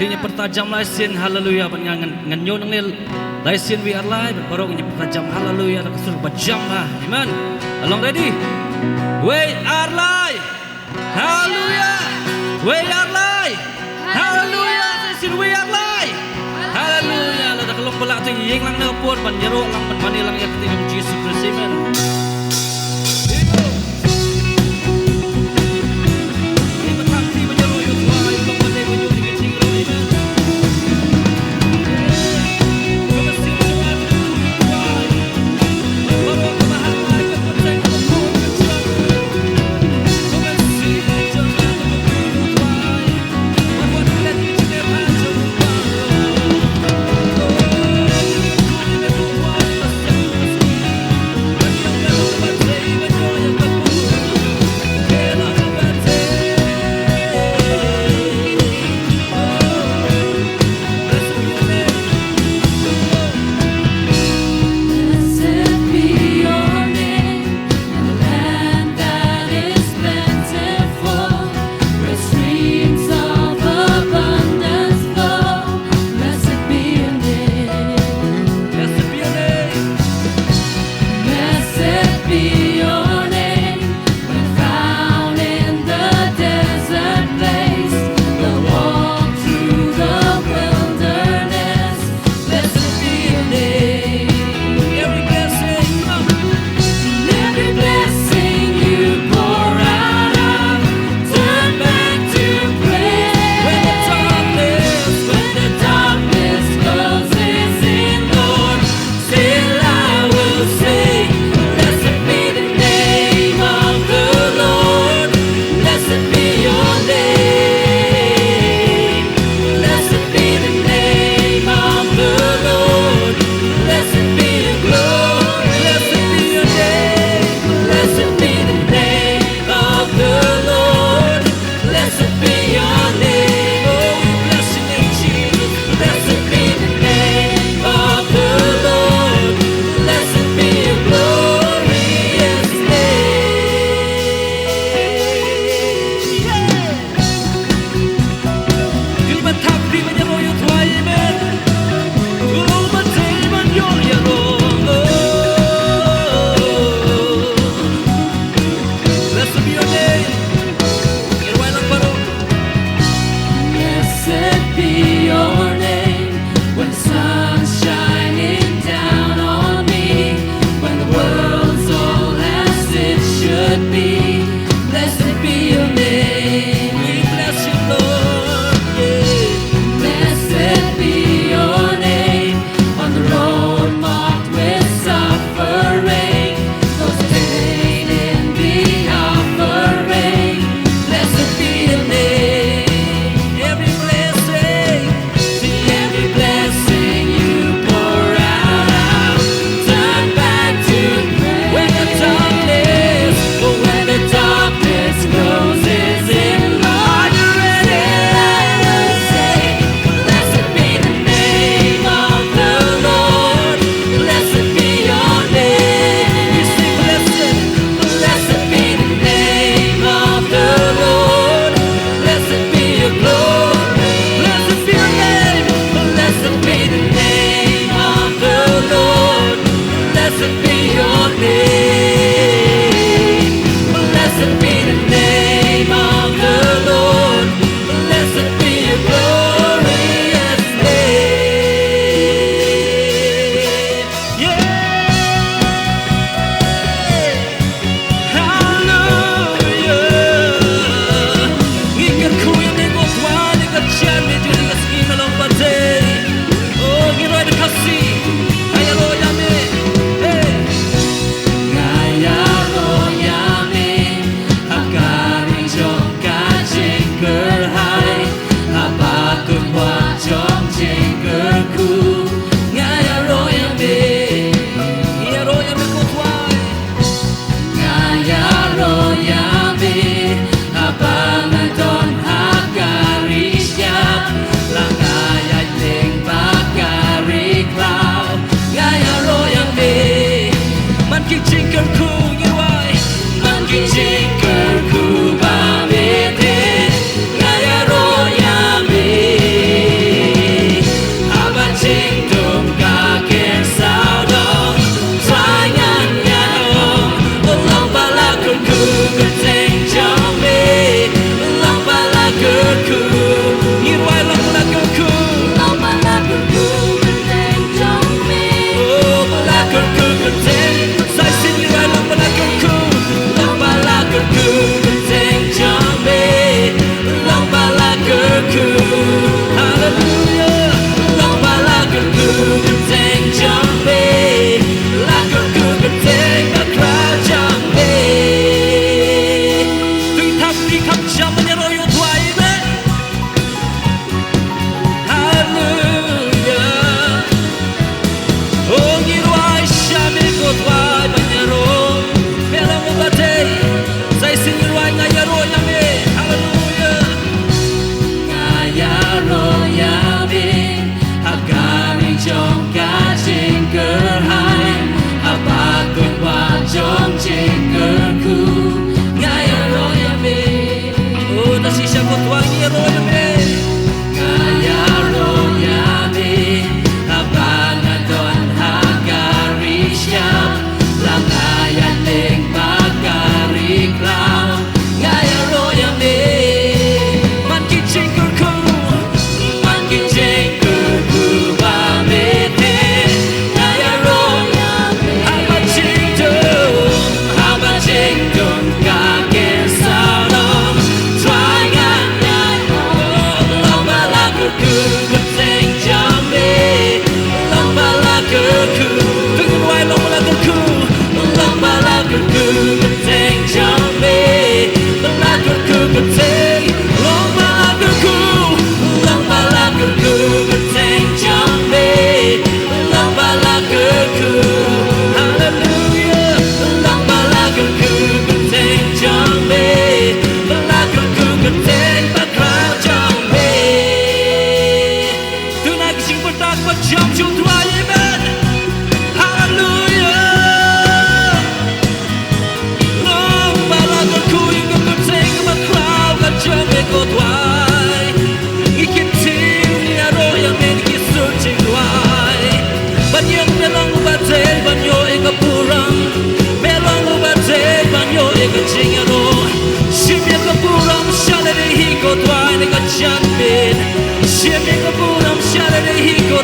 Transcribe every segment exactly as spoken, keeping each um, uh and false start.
Ngin ïa pyrta jam lai sien haleluya, bad ngan, ngan ñiew nangne lai sien wei ar lai, bad baroh ngin ïa pyrta jam haleluya da ka sur ba jam ha. Amen. Along ready? Wei ar lai. Haleluya. Wei ar lai. Haleluya. Sa sien wei ar lai. Haleluya. Lada ka long ba lah te ïeng lang na ka por ban ïaroh lang ban mane lang ïa ka kyrteng Jisu Khrist. Amen.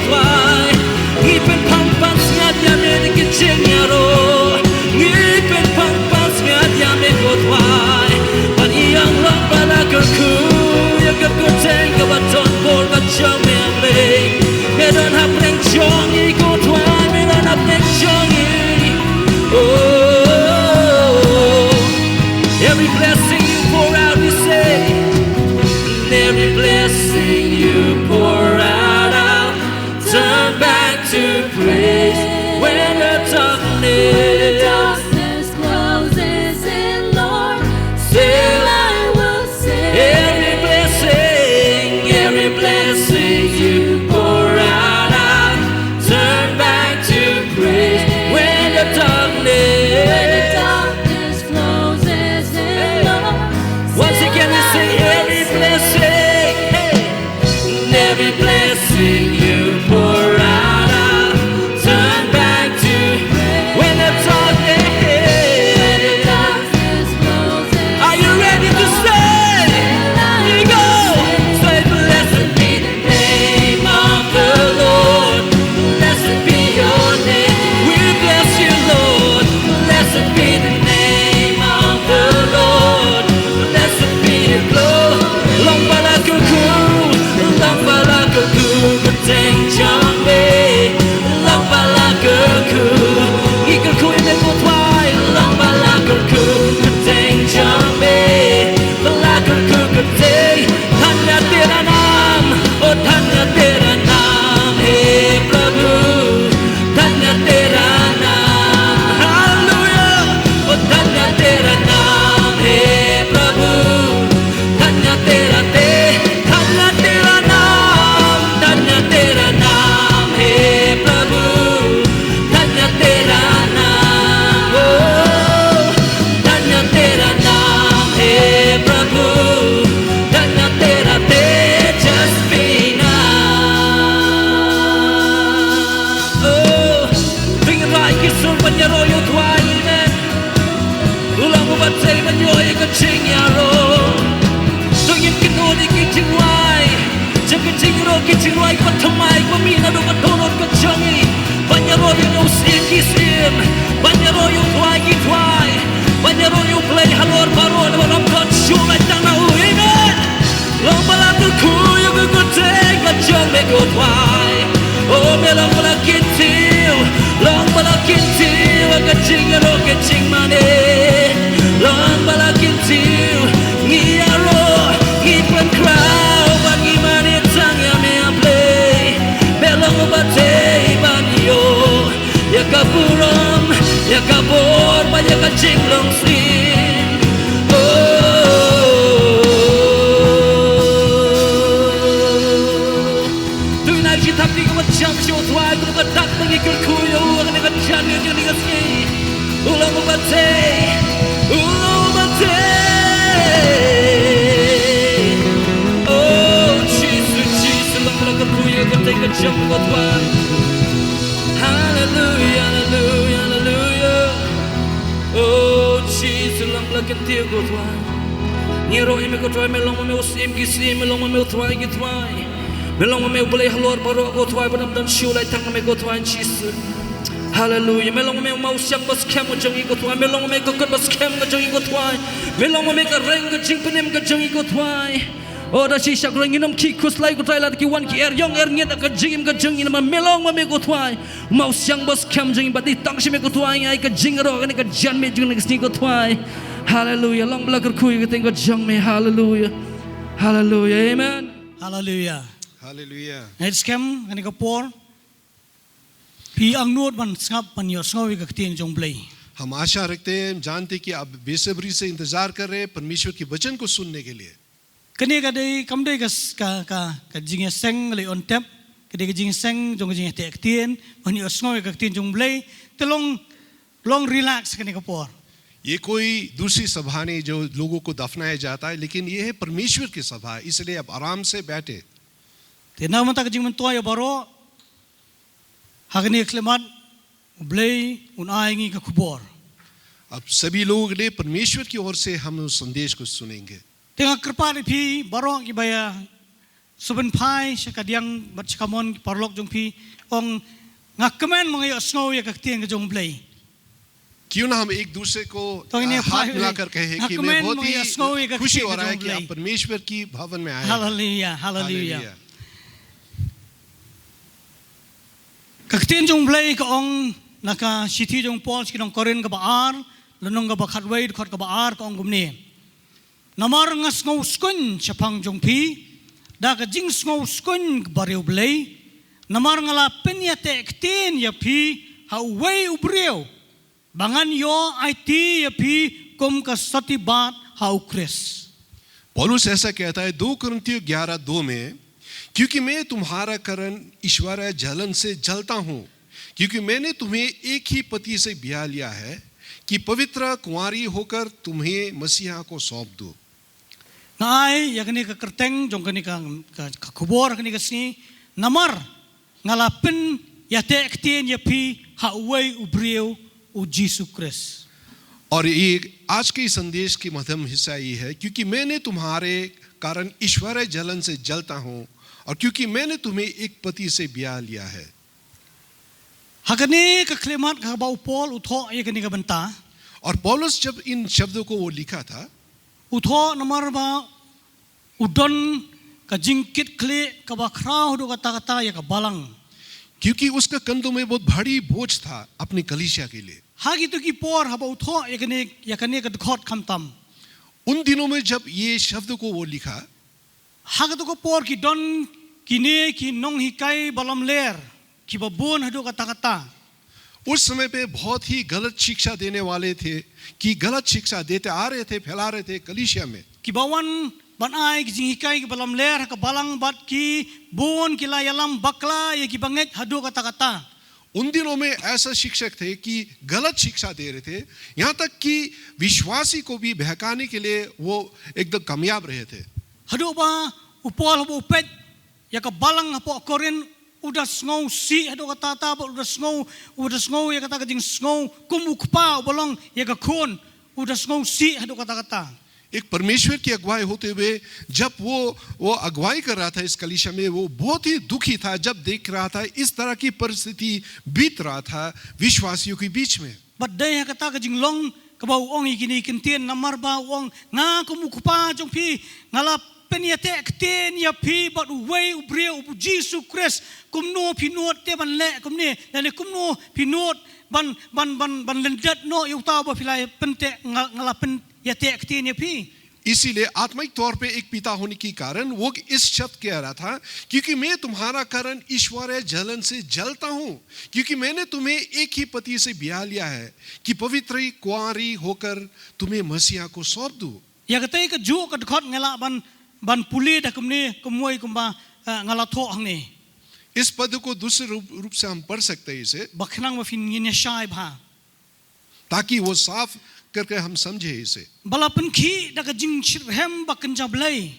Trai, ngi pynphang pansngiat ïa me da ka jingïaroh. Ngi pynphang pansngiat ïa me ko Trai. Ban ïeng long ba la kyrkhu ïa ka kyrteng kaba don bor ka jong me, A Blei. Me don hapdeng jong ngi ko Trai, me don hapdeng jong ngi. Oh, every blessing you pour out, we say, and every blessing you pour out, I'll turn back to praise. When the darkness, darkness closes in, Lord, still I will sing. Every blessing, every blessing you pour out, I'll turn back to praise. When the darkness, when the darkness closes in, Lord, once again we say, every blessing, hey, and every blessing you pour out, I'll turn back to when the darkness. Are you ready to say? Here you go. Say, "Blessed be the name of the Lord. Blessed be your name. We bless you, Lord. Blessed be the name of the Lord. Blessed be your glory." Long ba la kyrkhu, long ba la kyrkhu, kyrteng jong me. Long ba la kyrkhu, ngi kyrkhu ïa me ko Trai. Long ba la kyrkhu, kyrteng jong me. Ba la kyrkhu kyrteng. धन्य तेरा नाम, ओ धन्य तेरा नाम हे प्रभु, धन्य तेरा नाम। हालेलुया। ओ धन्य तेरा नाम हे प्रभु, धन्य तेरा ते, धन्य तेरा नाम, धन्य तेरा नाम हे प्रभु, धन्य तेरा नाम, ओ, धन्य तेरा नाम हे प्रभु, धन्य तेरा तेजस्वी नाम। Oh, bring it right, ki sur ban ïaroh ïa u Trai, amen. U long uba tei ban ïoh ïa ka jingïaroh. To ngin kynnoh ïa ki jingrwai jong ka jingïaroh, ki jingrwai ba thymmai ba mih naduh ka dohnud ka jong ngi. Ban ïaroh ïa u Syiem ki syiem, ban ïaroh ïa u Trai ki trai, ban ïaroh ïa U Blei halor baroh, na baroh ym don shuh lait tang na u. Amen. Long ba la kyrkhu ïa ka kyrteng ka jong me ko Trai. Oh, me long ba la kyntiew, long ba la kyntiew ïa ka jingïaroh ka jingmane. Long ba la kyntiew, ngi ïaroh, ngi pynkhraw ba ngi mane tang ïa me, A Blei. Me long uba tei ban ïoh ïa ka burom, ïa ka bor bad ïa ka jinglong sniew. Oh, to ngin ai jingthap kti kaba jam sha u Trai, kumno ka dak ba ngi kyrkhu ïa u ha kane ka janmiet jong ngi ka sngi. U long uba tei, u long uba tei. Oh, Jisu, Jisu, long ba la kyrkhu ïa ka kyrteng ka jong u Trai. Haleluya, haleluya, haleluya. Oh, Jisu, long ba la kyntiew ko Trai. Ngi ïaroh ïa me ko Trai, me long ma me u Syiem ki syiem, me long ma me u Trai ki trai. Me long ma me U Blei halor baroh ko Trai, ba ym don shuh lait tang ma me ko Trai Jisu. Haleluya. Me long ma me u Mawsiang ba skhem ka jong ngi ko Trai, me long ma me ka kut ba skhem ka jong ngi ko Trai. Me long ma me ka reng ka jingpynim ka jong ngi ko Trai. Oh, da shisha ko Trai, ngin ym khih khuslai ko Trai, lada ki wan ki er ïong er ngiat ha ka jingim ka jong ngi, namar me long ma me ko Trai. Mawsiang ba skhem jong ngi, bad dei tang sha me ko Trai ngi ai ka jingïaroh kane ka janmiet jong ngi ka sngi ko Trai. Haleluya. Long ba la kyrkhu ïa ka kyrteng ka jong me. Haleluya. Haleluya. Amen. Haleluya. Haleluya. Ngi skhem kane ka por phi angnud ban sngap ban ïohsngew ïa ka ktien jong Blei. हम आशा रखते हैं, हम जानते कि आप बेसब्री से इंतजार कर रहे हैं परमेश्वर के वचन को सुनने के लिए। Kane ka dei, kam dei ka s-, ka, ka, ka jingïaseng lei on tep, ka dei ka jingïaseng jong ka jingïateh ktien, ban ïohsngew ïa ka ktien jong Blei, te long, long relax kane ka por. ये कोई दूसरी सभा नहीं जो लोगों को दफनाया जाता है, लेकिन ये है परमेश्वर की सभा, इसलिए आप आराम से बैठे। Te na mynta ka jingmyntoi ïa baroh, ha kane ka khyllipmat, U Blei un ai ngi ka khubor. अब सभी लोगों के लिए परमेश्वर की ओर से हम उस संदेश को सुनेंगे। Te nga kyrpad ïa phi baroh kiba ïa, Suban phai sha ka diang bad sha ka mon paralok jong phi, ong, nga kmen ma nga ïohsngew ïa ka ktien ka jong U Blei. क्यों ना हम एक दूसरे को तो इन्हें अ, हाथ भाई मिलाकर कहें कि मैं हकमैन बहुत मंगे ही अस्को ये खुशी हो कक्षे रहा है के कि आप जंगले। परमेश्वर की भवन में आए हैं। Hallelujah, hallelujah. Hallelujah. Ka ktien jong U Blei ka ong na ka shithi jong Paul sha ki nong Korinth kaba ar, lynnong kaba khatwei, dkhot kaba ar, ka ong kumne. Namar nga sngew skun shaphang jong phi da ka jingsngew skun kaba riewblei. Namar nga la pynïateh ktien ïa phi ha uwei u briew ba ngan ïoh aiti ïa phi kum ka sati bat ha U Khrist. पौलुस ऐसा कहता है दो कुरिन्थियों ग्यारह दो में, क्योंकि मैं तुम्हारा कारण ईश्वर जलन से जलता हूँ, क्योंकि मैंने तुम्हें एक ही पति से ब्याह लिया है, कि पवित्र कुंवारी होकर तुम्हें मसीहा को सौंप दूँ। Nga ai ïa kane ka kyrteng jong kane ka, ka, ka khubor kane ka sngi, namar nga la pynïateh ktien ïa phi ha uwei u briew, U Jisu Khrist. और ये आज के संदेश के मध्यम हिस्सा ये है, क्योंकि मैंने तुम्हारे कारण ईश्वर जलन से जलता हूँ, और क्योंकि मैंने तुम्हें एक पति से ब्याह लिया है। Ha kane ka khyllipmat kaba u Paul u thoh ïa kane ka bynta, और पौलुस जब इन शब्दों को वो लिखा था, u thoh namar ba u don ka jingkitkhlieh kaba khraw haduh katta katta ïa ka balang. क्योंकि उसका कंधों में बहुत भारी बोझ था अपनी कलीसिया के लिए। Ha kito ki por haba u thoh ïa kane, ïa kane ka dkhot khamtam, उन दिनों में जब ये शब्द को वो लिखा, ha kato ka por ki don kine ki nonghikai ba lamler kiba bun haduh katta katta, उस समय पे बहुत ही गलत शिक्षा देने वाले थे, कि गलत शिक्षा देते आ रहे थे, फैला रहे थे कलीसिया में। kiba wan ban ai ki jinghikai kiba lamler ha ka balang bad ki bun ki la ïalam bakla ïa kiba ngeit haduh katta katta. उन दिनों में ऐसा शिक्षक थे कि गलत शिक्षा दे रहे थे, यहाँ तक कि विश्वासी को भी बहकाने के लिए वो एकदम कामयाब रहे थे। Haduh ba u Paul haba u peit ïa ka balang hapoh Korinth, u da sngewsih haduh katta katta, bad u da sngew, u da sngew ïa kata ka jingsngew kum u kpa uba long ïa ka khun, u da sngewsih haduh katta katta. एक परमेश्वर की अगुवाई होते हुए जब वो वो अगुवाई कर रहा था इस कलीसिया में, वो बहुत ही दुखी था जब देख रहा था इस तरह की परिस्थिति बीत रहा था विश्वासियों के बीच में। Bad dei ha kata ka jinglong kaba u ong ïa kine ki ktien, namar ba u ong, nga kum u kpa jong phi nga la pynïateh ktien ïa phi bad uwei u briew, U Jisu Khrist, kumno phi nud te ban leh kumne, lane kumno phi nud ban, ban, ban, ban lyndet noh ïa uta uba phi la pynteh, nga, nga la pynïateh ktien ïa phi. इसीलिए आत्मिक तौर पे एक पिता होने के कारण वो इस शब्द कह रहा था, क्योंकि मैं तुम्हारा कारण ईश्वर जलन से जलता हूँ, क्योंकि मैंने तुम्हें एक ही पति से ब्याह लिया है, कि पवित्र कुंवारी होकर तुम्हें मसीहा को सौंप दूँ। Ïa katei kajuh ka dkhot nga lah ban, ban pule da kumne, kumwei kumba, eh, nga la thoh hangne. इस पद को दूसरे रूप, रूप से हम पढ़ सकते हैं इसे, Ba khnang ba phin ngin ïa shai bha. ताकि वो साफ करके हम समझे इसे। Ba la pynkhih da ka jingshitrhem ba kynja Blei.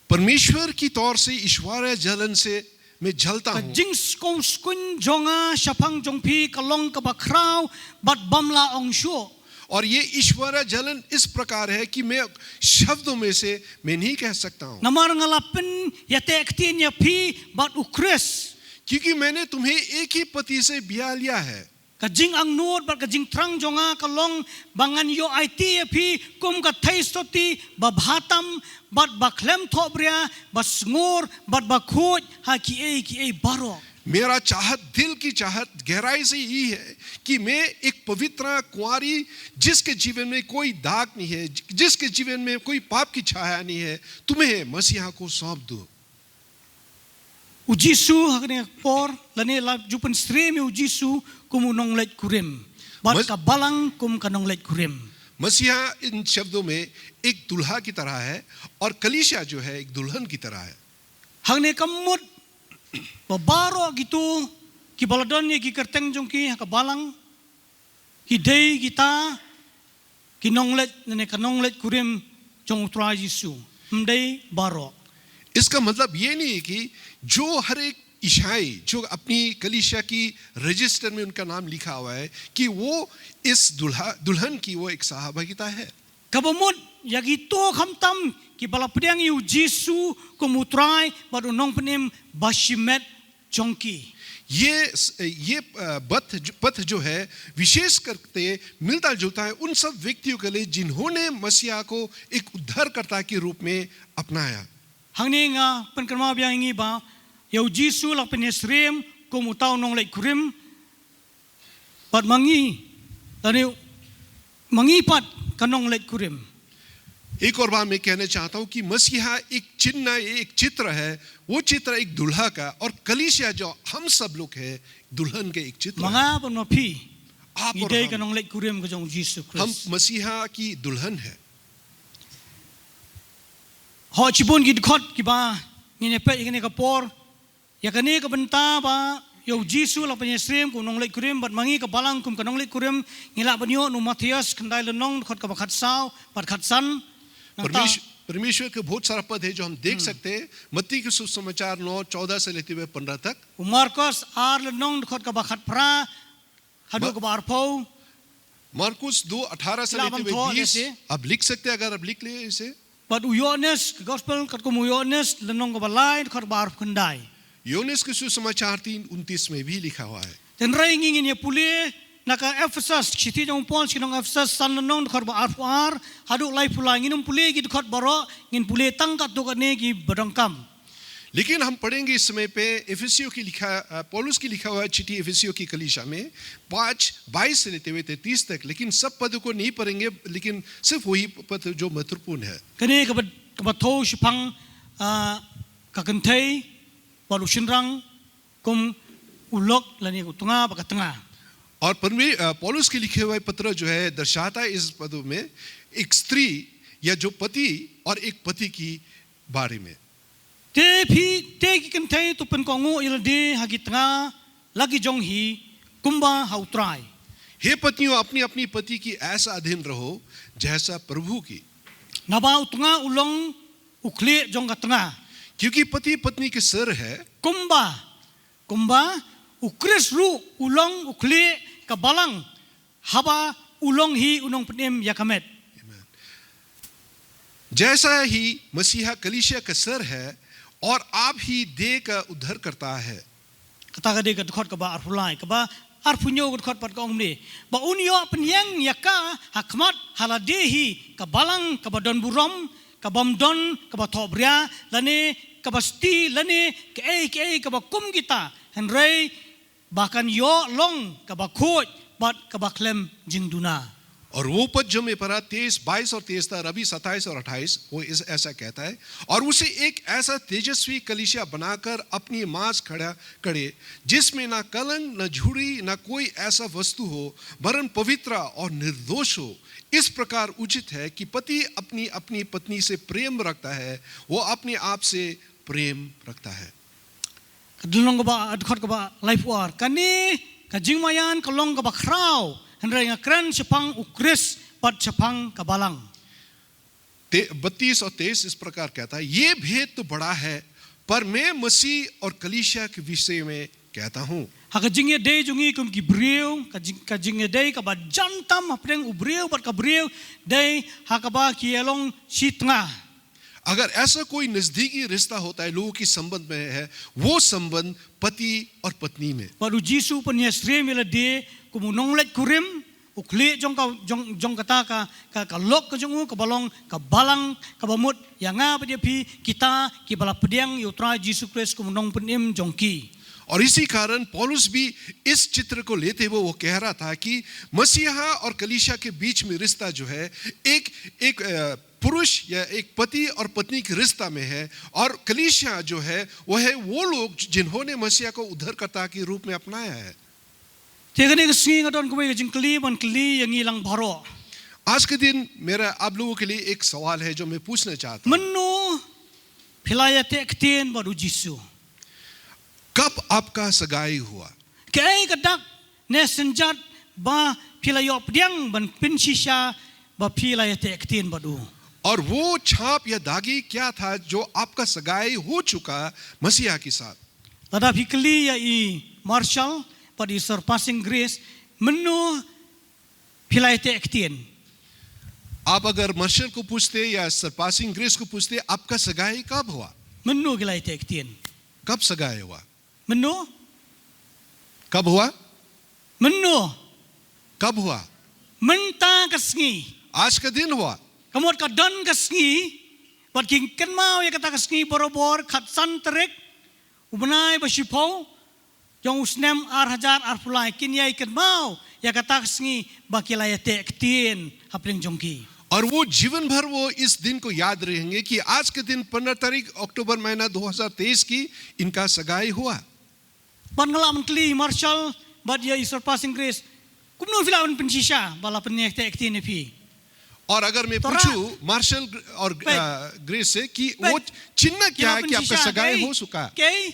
परमेश्वर की तौर से ईश्वर जलन से मैं जलता Ka हूँ। jingsngewskun jong nga shaphang jong phi ka long kaba khraw bad bym lah ong shuh. और ये ईश्वर जलन इस प्रकार है कि मैं शब्दों में से मैं नहीं कह सकता हूँ। Namar nga la pynïateh ktien ïa phi bad U Khrist. क्योंकि मैंने तुम्हें एक ही पति से ब्याह लिया है। Ka jingangnud bad ka jingthrang jong nga ka long ba ngan ïoh aiti ïa phi kum ka theisotti ba bha tam bad ba khlem thohbria, ba sngur bad ba khuid ha kiei kiei baroh. मेरा चाहत, दिल की चाहत गहराई से यही है कि मैं एक पवित्र कुंवारी, जिसके जीवन में कोई दाग नहीं है, जिसके जीवन में कोई पाप की छाया नहीं है, तुम्हें मसीहा को सौंप दूं। U Jisu ha kane ka por, lane la ju pynsyriem ïa u Jisu kum u nongleit kurim, bad Mas- ka balang kum ka nongleit kurim. मसीहा इन शब्दों में एक दूल्हा की तरह है और कलीसिया जो है एक दुल्हन की तरह है। Hangne ka mut ba baroh kito kiba la don ïa ki kyrteng jong ki ha ka balang, ki dei kita ki nongleit, ne ka nongleit kurim jong U Trai Jisu. Ym dei baroh. इसका मतलब ये नहीं है कि जो हर एक ईसाई जो अपनी कलीसिया की रजिस्टर में उनका नाम लिखा हुआ है कि वो इस दुल्हा दुल्हन की वो एक सहभागिता है। Kaba mut ïa kito khamtam kiba la pdiang ïa u Jisu kum u Trai bad u Nongpynim bashimet jong ki. ये ये पथ पथ जो है, विशेष करके मिलता जुलता है उन सब व्यक्तियों के लिए जिन्होंने मसीहा को एक उद्धारकर्ता के रूप में अपनाया। Hangne nga pynkynmaw biang ïa ngi ba ïa u Jisu la pynïasyriem kum uta u nongleit kurim. Bad ma ngi, lane ma ngi pat ka nongleit kurim. एक और बार मैं कहना चाहता हूँ कि मसीहा एक चिन्ह, एक चित्र है, वो चित्र एक दुल्हा का, और कलीसिया जो हम सब लोग हैं, दुल्हन का एक चित्र है। Ma nga bad ma phi, आप ngi और dei हम, ka nongleit kurim ka jong u Jisu Khrist. हम मसीहा की दुल्हन है। Hooid, shibun ki dkhot kiba ngin ïa peit ïa kane ka por, ïa kane ka bynta ba ïa u Jisu la pynïasyriem kum u nongleit kurim bad ma ngi ka balang kum ka nongleit kurim, ngi lah ban ïoh na u Mathaios khyndai lynnong dkhot kaba khatsaw bad khatsan. Nangta परमेश्वर परमेश्वर के बहुत सारा पद है जो हम देख सकते हैं। मत्ती के शुभ समाचार नौ चौदह से लेते हुए पन्द्रह तक। U Markos ar lynnong dkhot kaba khatphra haduh kaba arphew. Marcus दो अठारह से लेते हुए बीस। आप लिख सकते हैं अगर आप लिख लिए इसे। Bad u Ïoannis, ka gospel katkum u Ïoannis, lynnong kaba lai dkhot kaba arphew khyndai। यूहन्ना के सुसमाचार तीन उनतीस में भी लिखा हुआ है। Hynrei ngi ngin ïa pule na ka Ephesus, shithi jong u Paul sha ki nong Ephesus san lynnong dkhot kaba arphew ar haduh laiphew lai, ngin ym pule ki dkhot baroh, ngin pule tang katto katne kiba donkam। लेकिन हम पढ़ेंगे इस समय पे इफिसियों की लिखा, पौलुस की लिखा हुआ चिट्ठी इफिसियों की कलीसिया में पाँच बाईस से लेते हुए तैंतीस तक, लेकिन सब पदों को नहीं पढ़ेंगे, लेकिन सिर्फ वही पद जो महत्वपूर्ण है। Kane kaba, kaba thew shaphang, ah, ka kynthei bad u shynrang, kum u lok lane u tnga bad ka tnga। और पौलुस के लिखे हुए पत्र जो है दर्शाता है इस पदों में एक स्त्री या जो पति और एक पति की बारे में। Te phi, te ki kynthei to pynkohnguh ïa lade ha ki tnga la ki jong hi kumba ha u Trai। हे पत्नियों, अपनी अपनी पति की ऐसा अधीन रहो जैसा प्रभु की। Naba u tnga u long u khlieh jong ka tnga। क्योंकि पति पत्नी के सिर है। Kumba, kumba u Khrist ruh u long u khlieh ka balang, haba u long hi u nongpynim ïa ka met। जैसा ही मसीहा कलीसिया का सिर है और आप ही देह का उद्धारकर्ता है। Kata ka dei ka dkhot kaba arphew lai, kaba arphew hynñiew ka dkhot pat ka ong kumne, ba un ïoh pynïeng ïa ka ha khmat ha lade hi ka balang kaba don burom, kabym don kaba thohbria lane kaba sti lane kaei kaei kaba kum kita, hynrei ba kan ïoh long kaba khuid bad kaba khlem jingduna। और वो पद जो मैं पढ़ा, तेईस, बाईस और तेईस था, और अभी सत्ताईस और अट्ठाईस, वो इस, ऐसा कहता है, और उसे एक ऐसा तेजस्वी कलीसिया बनाकर अपनी मांस खड़ा करे, जिसमें ना कलंक, ना झुर्री, ना कोई ऐसा वस्तु हो, वरन पवित्र और निर्दोष हो। इस प्रकार उचित है कि पति अपनी, अपनी पत्नी से प्रेम रखता है, वो अपने आप से प्रेम रखता है। Ka dei long kaba, dkhot kaba laiphew ar. Kane ka jingmaïan ka long kaba khraw, hynrei nga kren shaphang u Khrist bad shaphang ka balang। ते, बत्तीस और तेईस इस प्रकार कहता है, ये भेद तो बड़ा है, पर मैं मसीह और कलीसिया के विषय में कहता हूँ। Ha ka jingïadei jong ngi kum ki briew, ka jing, ka jingïadei kaba jan tam hapdeng u briew bad ka briew, dei ha kaba ki ïalong shi tnga। अगर ऐसा कोई नजदीकी रिश्ता होता है, लोगों के संबंध में है, वो संबंध पति और पत्नी में। Bad u Jisu u pynïasyriem ïa lade kum u nongleit kurim, u khlieh jong ka, jong, jong kata ka, ka, ka lok ka jong u, kaba long ka balang, kaba mut ïa nga bad ïa phi, kita kiba la pdiang ïa u Trai Jisu Khrist kum u nongpynim jong ki। और इसी कारण पौलुस भी इस चित्र को लेते हुए वो कह रहा था कि मसीहा और कलीसिया के बीच में रिश्ता जो है, एक, एक, अ, पुरुष या एक पति और पत्नी की रिश्ता में है, और कलीसिया जो है, वह है वो लोग जिन्होंने मसीहा को उद्धारकर्ता के रूप में अपनाया है। Te kane ka sngi nga don kawei ka jingkylli ban kylli ïa ngi lang baroh। आज के दिन मेरा आप लोगों के लिए एक सवाल है जो मैं पूछना चाहता हूँ। Mynno phi la ïateh ktien bad u Jisu? कब आपका सगाई हुआ? Kaei ka dak ne synjat ba phi la ïoh pdiang ban pynshisha ba phi la ïateh ktien bad u? और वो छाप या दागी क्या था जो आपका सगाई हो चुका मसीहा के साथ? Lada phi kylli ïa i Marshall bad i Surpassing Grace, mynno phi la ïateh ktien? आप अगर मार्शल को पूछते या सरपासिंग ग्रेस को पूछते, आपका सगाई कब हुआ? Mynno ki la ïateh ktien? कब सगाई हुआ? Mynno? कब हुआ? Mynno? कब हुआ? Mynta ka sngi. आज का दिन हुआ। Ka mut ka don ka sngi. Bad ki kynmaw ïa kata ka sngi barabor, khatsan tarik u bnai ba shiphew jong u snem ar hajar arphew lai, kin ïai kynmaw ïa kata ka sngi ba ki la ïateh ktien hapdeng jong ki. और वो जीवन भर वो इस दिन को याद रहेंगे कि आज के दिन, पन्द्रह तारीख अक्टूबर महीना दो हज़ार तेईस की, इनका सगाई हुआ। Bad nga lah ban kylli Marshall bad ïa i Surpassing Grace, kumno phi lah ban pynshisha ba la pynïateh ktien ïa phi? और अगर मैं तो पूछूं मार्शल और पे- अ, ग्रेस से कि पे- वो चिन्ह क्या है कि आपका सगाई हो चुका है? Kei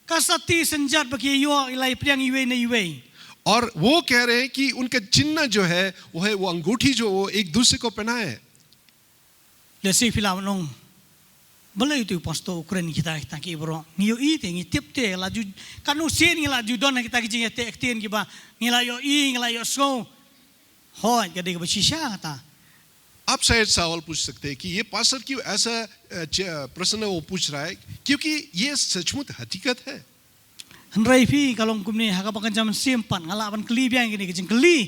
ka sati synjat ba ki ïoh ïa la ïa pdiang iwei na iwei. और वो कह रहे हैं कि उनका चिन्ह जो है, वो है वो अंगूठी जो वो एक दूसरे को पहनाए। Lehse phi lah ban ong, balei uto u pastor u kren kita kita ki bro? Ngi ïohi te, ngi tip te, la ju, katno sien ngi la ju don kita ki jingïateh ktien kiba ngi la ïohi, ngi la ïohsngew. Hooid, ka dei kaba shisha kata. आप शायद सवाल पूछ सकते हैं कि ये पास्टर क्यों ऐसा अ, च- प्रश्न वो पूछ रहा है, क्योंकि ये सचमुच हकीकत है। Hynrei phi, ka long kumne, ha kaba kynja mynsiem pat nga lah ban kylli biang kine ka jingkylli.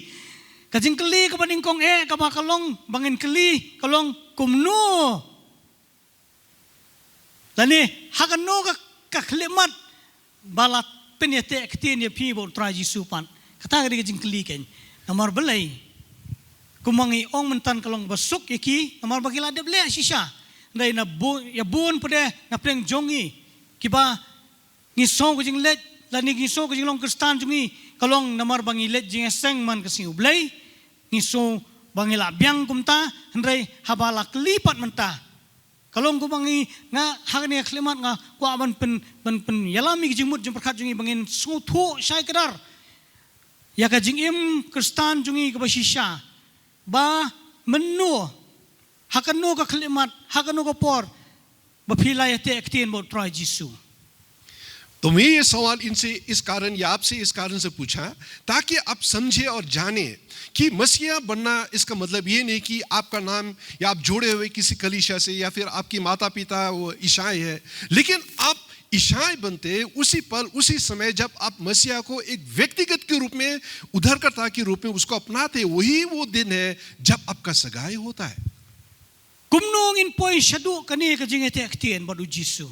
Ka jingkylli kaba nyngkong eh, kaba ka long ba ngin kylli, ka long kumno, lane ha kano ka, ka khyllipmat ba la pynïateh ktien ïa phi bad u Trai Jisu pat? Kata ka dei ka jingkylli keiñ. Namar balei? Kumba ngi ong mynta, ka long ba suk ïa ki namar ba ki la dep leh shisha. Hynrei na bu-, ïa bun pat de na pdeng jong ngi kiba ngi sngew ka jingleh lane ngi sngew ka jinglong Khristan jong ngi, ka long namar ba ngi leit jingïaseng man ka sngi U Blei. Ngi sngew ba ngi lah biang kumta, hynrei haba la kylli pat mynta, ka long kumba ngi, nga ha kane ka khyllipmat nga kwah ban pyn, ban pynïalam ïa ka jingmut jingpyrkhat jong ngi ba ngin sngewthuh shai kdar ïa ka jingim Khristan jong ngi kaba shisha, ba mynno, ha kano ka khyllipmat, ha kano ka por ba phi la ïateh ktien bad u Trai Jisu? तो मैं ये सवाल इनसे इस कारण या आपसे इस कारण से पूछा, ताकि आप समझे और जाने कि मसीहा बनना इसका मतलब ये नहीं कि आपका नाम या आप जुड़े हुए किसी कलीसिया से या फिर आपकी माता पिता वो ईसाई है, लेकिन आप ईसाई बनते उसी पल, उसी समय जब आप मसीहा को एक व्यक्तिगत के रूप में, उद्धारकर्ता के रूप में उसको अपनाते, वही वो दिन है जब आपका सगाई होता है। Kumno ngin poi shaduh kane ka jingïateh ktien bad u Jisu?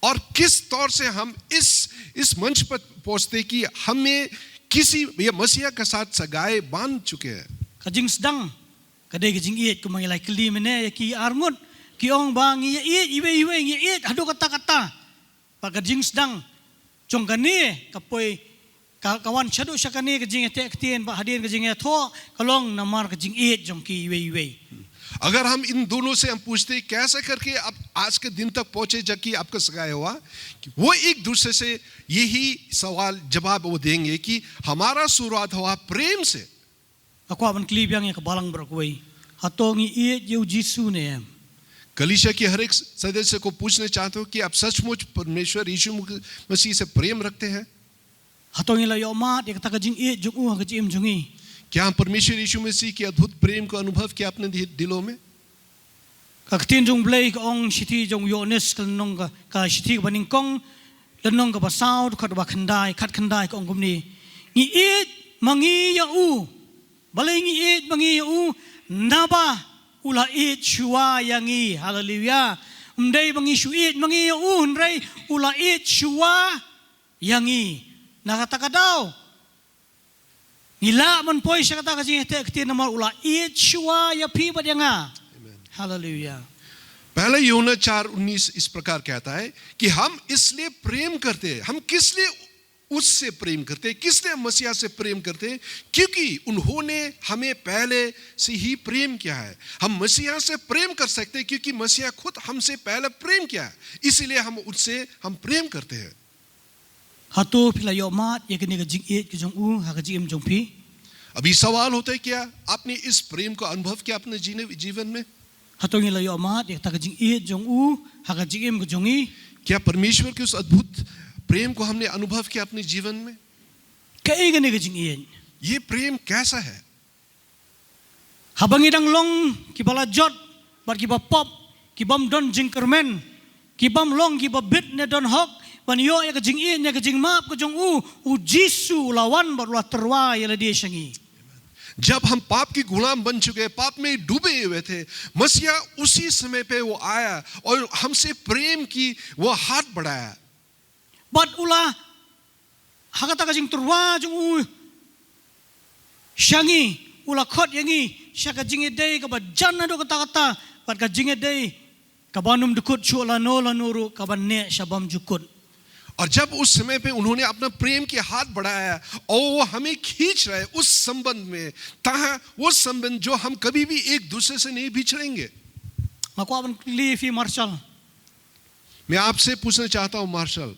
और किस तौर से हम इस इस मंच पर पहुंचते कि हमें किसी ये मसीहा के साथ सगाई बांध चुके हैं। Ka jingsdang ka dei ka jingïeit, kumba ngi la kylli mynne ïa ki arngut, ki ong ba ngi ïa ïeit iwei iwei, ngi ïa ïeit haduh katta katta. Bad ka jingsdang jong kane ka poi, ka, ka wan shaduh sha kane ka jingïateh ktien bad hadien ka jingïathoh, ka long namar ka jingïeit jong ki iwei iwei. अगर हम इन दोनों से हम पूछते कैसे करके आप आज के दिन तक पहुंचे जबकि आपका सगाई हुआ, कि वो एक दूसरे से यही सवाल जवाब वो देंगे कि हमारा शुरुआत हुआ प्रेम से। Nga kwah ban kylli biang ïa ka balang baroh kawei, hato ngi ïeit ïa u Jisu ne em? कलीसिया के हर एक सदस्य को पूछना चाहता हूँ कि आप सचमुच परमेश्वर यीशु मसीह से प्रेम रखते हैं? Hato ngi la ïoh mad ïa kata ka jingïeit jong u ha ka jingim jong ngi? क्या हम परमेश्वर यीशु मसीह के अद्भुत प्रेम को अनुभव किया अपने दि- दिलों में? Ka ktien jong u Blei ka ong, shithi jong u Ïoannis ka lynnong ka, ka shithi kaba nyngkong, lynnong kaba saw, dkhot ba khyndai, khatkhyndai, ka ong kumne: Ngi ïeit ma ngi ïa u. Balei ngi ïeit ma ngi ïa u? Naba u la ïeit shuwa ïa ngi. Haleluya. Ym dei ba ngi shu ïeit ma ngi ïa u, hynrei u la ïeit shuwa ïa ngi. Na kata ka daw ngi lah ban poi sha kata ka jingïateh ktien namar u la ïeit shuwa ïa phi bad ïa nga. Haleluya. पहला यूहन्ना चार उन्नीस इस प्रकार कहता है कि हम इसलिए प्रेम करते हैं। हम किस लिए उससे प्रेम करते हैं, किस लिए मसीहा से प्रेम करते हैं? क्योंकि उन्होंने हमें पहले से ही प्रेम किया है। हम मसीहा से प्रेम कर सकते हैं क्योंकि मसीहा खुद हमसे पहले प्रेम किया है, इसीलिए हम उससे हम प्रेम करते हैं। Hato phi la ïoh mad ïa kane ka jingïeit ka jong u ha ka jingim jong phi? अभी सवाल होता है, क्या आपने इस प्रेम को अनुभव किया अपने जीने- जीवन में? Hato ngi la ïoh mad ïa kata ka jingïeit jong u ha ka jingim ka jong ngi? क्या परमेश्वर के उस अद्भुत प्रेम को हमने अनुभव किया अपने जीवन में? Kaei kane ka jingïeit? ये प्रेम कैसा है? Haba ngi dang long kiba la jot bad kiba pop, kibym don jingkyrmen, kibym long kiba bit ne don hok ban ïoh ïa ka jingïeit ne ka jingmap ka jong u, u Jisu u la wan bad u la tyrwa ïa lade sha ngi. जब हम पाप के गुलाम बन चुके, पाप में डूबे हुए थे, मसीहा उसी समय पे वो आया और हमसे प्रेम की वो हाथ बढ़ाया। Bad u la, ha kata ka jingtyrwa jong u sha ngi, u la khot ïa ngi sha ka jingïadei kaba jan haduh katta katta, bad ka jingïadei kaba ym dkut shuh lano lano ruh, kaba neh sha bymjukut. और जब उस समय पे उन्होंने अपना प्रेम के हाथ बढ़ाया और वो हमें खींच रहा है उस संबंध में, ताहा वो संबंध जो हम कभी भी एक दूसरे से नहीं बिछड़ेंगे। Nga kwah ban kylli ïa phi Marshall. मैं आपसे पूछना चाहता हूँ martial,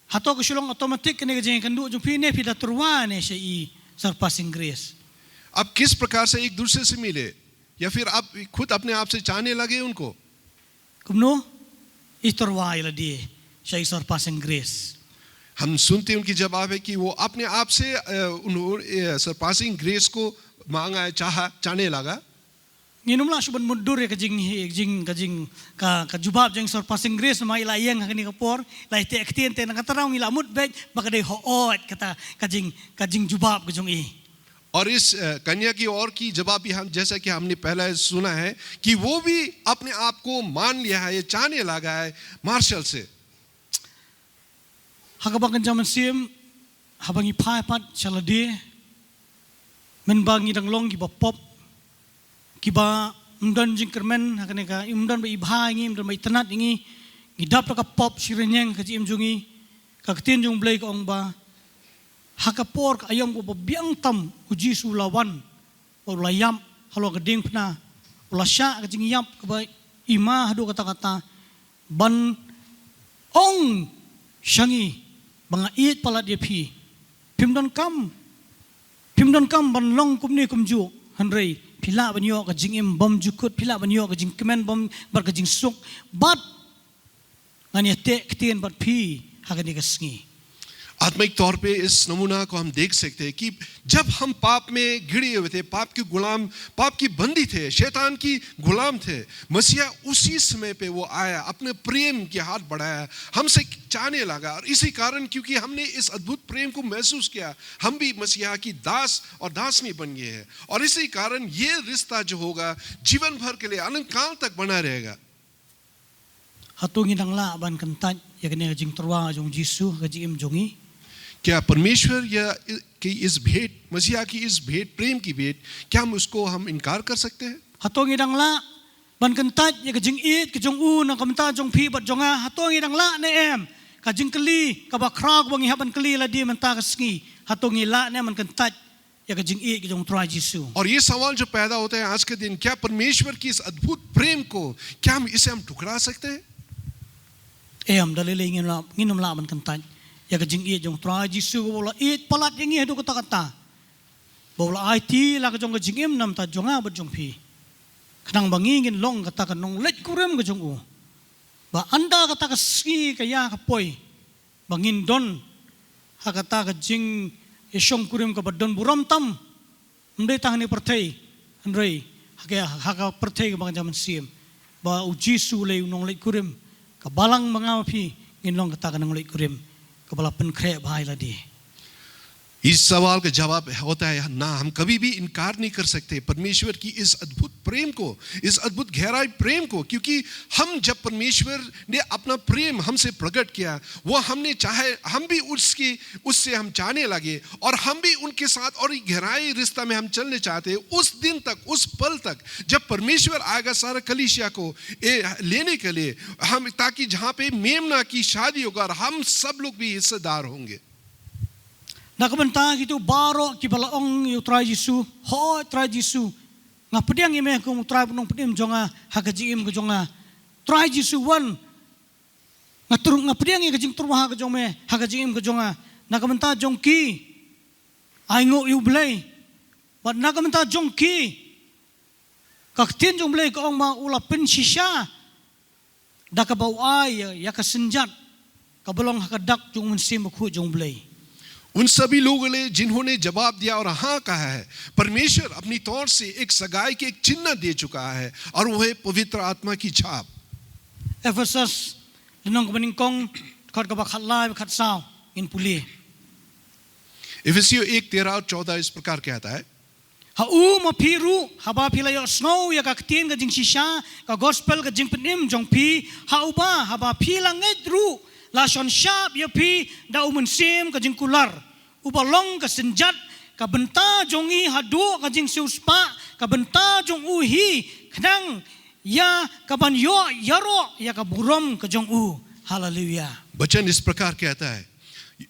Hato ka shu long automatic kane ka jingïakynduh jong phi ne phi da tyrwa ne sha i surpassing grace? आप किस प्रकार से एक दूसरे से मिले, या फिर आप खुद अपने आप से चाहने लगे उनको? Kumno? I tyrwa ïa lade sha i surpassing grace. हम सुनते हैं उनकी जवाब है कि वो अपने आप से अ, उन्होंने सरपासिंग ग्रेस को मांगा है, चाहा, चाहने लगा। Ngin ym lah shuh ban mutdur ïa ka jing, jing, ka jing, ka, ka jubab jong i surpassing grace namar i la ïeng ha kane ka por, i la ïateh ktien, te na kata ka daw ngi la mut beit ba ka dei hooid kata ka jing, ka jingjubab ka jong i. और इस अ, कन्या की और की जवाब भी हम, जैसा कि हमने पहला सुना है कि वो भी अपने आप को मान लिया है, ये चाहने लगा है मार्शल से। Ha kaba kynja mynsiem, haba ngi phai pat sha lade, mynba ngi dang long kiba pop, kiba ym don jingkyrmen, ha kane ka, ym don ba i bha ïa ngi, ym don ba i tynnad ïa ngi, ngi dap da ka pop shi rynieng ka jingim jong ngi, ka ktien jong u Blei ka ong ba ha ka por ka aïom kaba biang tam u Jisu u la wan, u la ïap halor ka diengphna, u la shah ka jingïap kaba i ma haduh katta katta, ban ong sha ngi ba nga ïeit palat ïa phi. Phim donkam, phim donkam ban long kumne kumjuh, hynrei phi lah ban ïoh ka jingim bymjukut, phi lah ban ïoh ka jingkmen bym, bad ka jingsuk, bad ngan ïateh ktien bad phi ha kane ka sngi. आत्मिक तौर पे इस नमूना को हम देख सकते हैं कि जब हम पाप में गिरे हुए थे, पाप के गुलाम, पाप की बंदी थे, शैतान की गुलाम थे, मसीहा उसी समय पे वो आया, अपने प्रेम के हाथ बढ़ाया, हमसे चाहने लगा। और इसी कारण, क्योंकि हमने इस अद्भुत प्रेम को महसूस किया, हम भी मसीहा की दास और दासनी बन गए हैं। और इसी कारण ये रिश्ता जो होगा, जीवन भर के लिए, अनंत काल तक बना रहेगा। Hato ngi dang lah ban kyntait ïa kane ka jingtyrwa jong u Jisu ha ka jingim jong ngi? क्या परमेश्वर या कि इस भेंट, मसीहा की इस भेंट, प्रेम की भेंट, क्या हम उसको हम इनकार कर सकते हैं? Hato ngi dang lah ban kyntait ïa ka jingïeit ka jong u na ka bynta jong phi bad jong nga? Hato ngi dang lah ne em? Ka jingkylli kaba khraw kaba ngi hap ban kylli ïa lade mynta ka sngi, hato ngi lah ne em ban kyntait ïa ka jingïeit ka jong u Trai Jisu? और ये सवाल जो पैदा होता है आज के दिन, क्या परमेश्वर की इस अद्भुत प्रेम को, क्या हम इसे हम ठुकरा सकते हैं? Em, da lei lei ngin lah, ngin ym lah ban kyntait ïa ka jingïeit jong u Trai Jisu, ba u la ïeit palat ïa ngi haduh katta katta, ba u la aiti la ka jong ka jingim na ka bynta jong nga bad jong phi, khnang ba ngi ngin long kata ka nongleit kurim ka jong u, ba ynda kata ka sngi ka ïa ka poi, ba ngin don ha kata ka jingïashongkurim kaba don burom tam, ym dei tang ha kane ka pyrthei, hynrei ha ka, ha ka pyrthei kaba kynja mynsiem, ba u Jisu u long u nongleit kurim, ka balang ba nga bad phi ngin long kata ka nongleit kurim kaba la pynkhreh bha ïa lade. इस सवाल का जवाब होता है ना, हम कभी भी इनकार नहीं कर सकते परमेश्वर की इस अद्भुत प्रेम को, इस अद्भुत गहराई प्रेम को, क्योंकि हम, जब परमेश्वर ने अपना प्रेम हमसे प्रकट किया, वो हमने चाहे, हम भी उसकी, उससे हम चाहने लगे और हम भी उनके साथ और एक गहराई रिश्ता में हम चलने चाहते हैं। उस दिन तक, उस पल तक, जब परमेश्वर आएगा सारा कलीसिया को ए, लेने के लिए, हम, ताकि जहाँ पे मेमना की शादी होगा और हम सब लोग भी हिस्सेदार होंगे। Na ka bynta kito baroh kiba la ong ïa u Trai Jisu, hooid Trai Jisu, nga pdiang ïa me kum u Trai bad u Nongpynim jong nga ha ka jingim ka jong nga. Trai Jisu, wan, nga tyrwa, nga pdiang ïa ka jingtyrwa ka jong me ha ka jingim ka jong nga. Na ka bynta jong ki, ainguh ïa u Blei. Bad na ka bynta jong ki, ka ktien jong u Blei ka ong ba u la pynshisha da kaba u ai ïa, ïa ka synjat kaba long ha ka dak jong u Mynsiem Bakhuid jong u Blei. उन सभी लोगों ने जिन्होंने जवाब दिया और हाँ कहा है, परमेश्वर अपनी तौर से एक सगाई के एक चिन्ह दे चुका है, और वो है पवित्र आत्मा की छाप। Ephesus, lynnong kaba nyngkong, dkhot kaba khatlai, khatsaw, ngin pule. इफिसियों एक तेरह और चौदह इस प्रकार कहता है। Ha u ma phi ruh, haba phi la ïohsngew ïa ka ktien ka jingshisha, ka gospel ka jingpynim jong phi, ha uba, haba phi la ngeit ruh, la shon shap ïa phi da u Mynsiem ka jingkular, uba long ka synjat ka bynta jong ngi haduh ka jingsiewspah ka bynta jong u hi, khnang ïa kaban ïoh ïaroh ïa ka burom ka jong u. Haleluya. वचन इस प्रकार कहता है,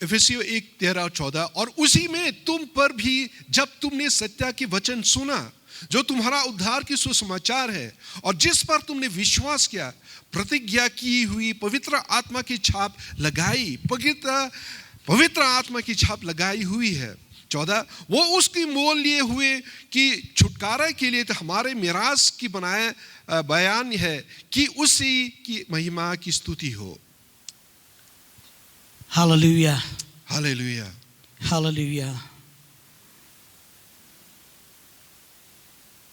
इफिसियों एक तेरह और चौदह, और उसी में तुम पर भी, जब तुमने सत्य के वचन सुना, जो तुम्हारा उद्धार की सुसमाचार है, और जिस पर तुमने विश्वास किया, प्रतिज्ञा की हुई पवित्र आत्मा की छाप लगाई, पवित्र पवित्र आत्मा की छाप लगाई हुई है। चौदह, वो उसकी मोल लिए हुए कि छुटकारा के लिए तो हमारे मिरास की बनाए, अ, बयान है कि उसी की महिमा की स्तुति हो। Haleluya. Hallelujah. Haleluya.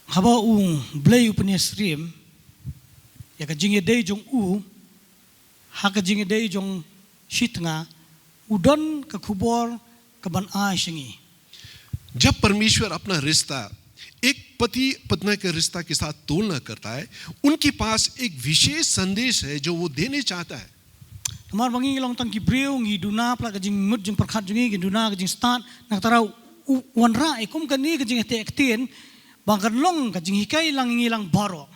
Haba u Blei u pynïasyriem ïa ka jingïadei jong u ha ka jingïadei jong shi tnga, u don ka khubor kaban ai sha ngi. जब परमेश्वर अपना रिश्ता एक पति पत्नी के रिश्ता के साथ तुलना करता है, उनके पास एक विशेष संदेश है जो वो देने चाहता है। Namar ba ngi long tang ki briew, ngi duna palat ka jingmut jingpyrkhat jong ngi, ngi duna ka jingstad, na kata ruh u wanrah ïa kum kane ka jingïateh ktien ba kan long ka jinghikai lang ïa ngi lang baroh.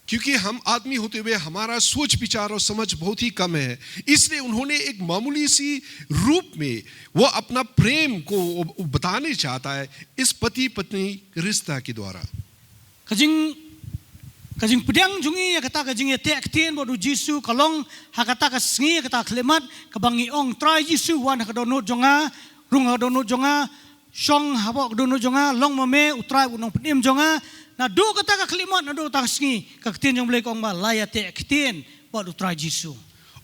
क्योंकि हम आदमी होते हुए हमारा सोच विचार और समझ बहुत ही कम है, इसलिए उन्होंने एक मामूली सी रूप में वो अपना प्रेम को वो बताने चाहता है इस पति पत्नी रिश्ता के द्वारा। Ka jing, ka jingpdiang jong ngi ïa kata ka jingïateh ktien bad u Jisu ka long ha kata ka sngi, ha kata ka khyllipmat kaba ngi ong, Trai Jisu, wan ha ka dohnud jong nga, rung ha ka dohnud jong nga, shong hapoh ka dohnud jong nga, long ma me U Trai bad U Nongpynim jong nga. Naduh kata ka khyllipmat, naduh kata ka sngi, ka ktien jong U Blei ka ong ba la ïateh ktien bad U Trai Jisu.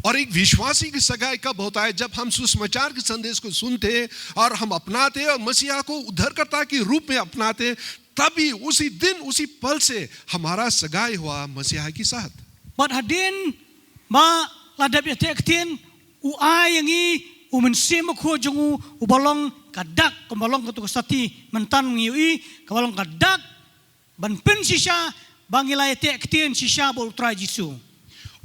और एक विश्वासी की सगाई कब होता है? जब हम सुसमाचार के संदेश को सुनते हैं और हम अपनाते हैं और मसीहा को उद्धारकर्ता के रूप में अपनाते हैं, तभी उसी दिन, उसी पल से हमारा सगाई हुआ मसीहा के साथ। Bad hadien ba la dep ïateh ktien, u ai ïa ngi u Mynsiem Bakhuid jong u, uba long ka dak, kumba long katto ka sati mynta ngi ïohi, kaba long ka dak ban pynshisha ba ngi la ïateh ktien shisha bad U Trai Jisu.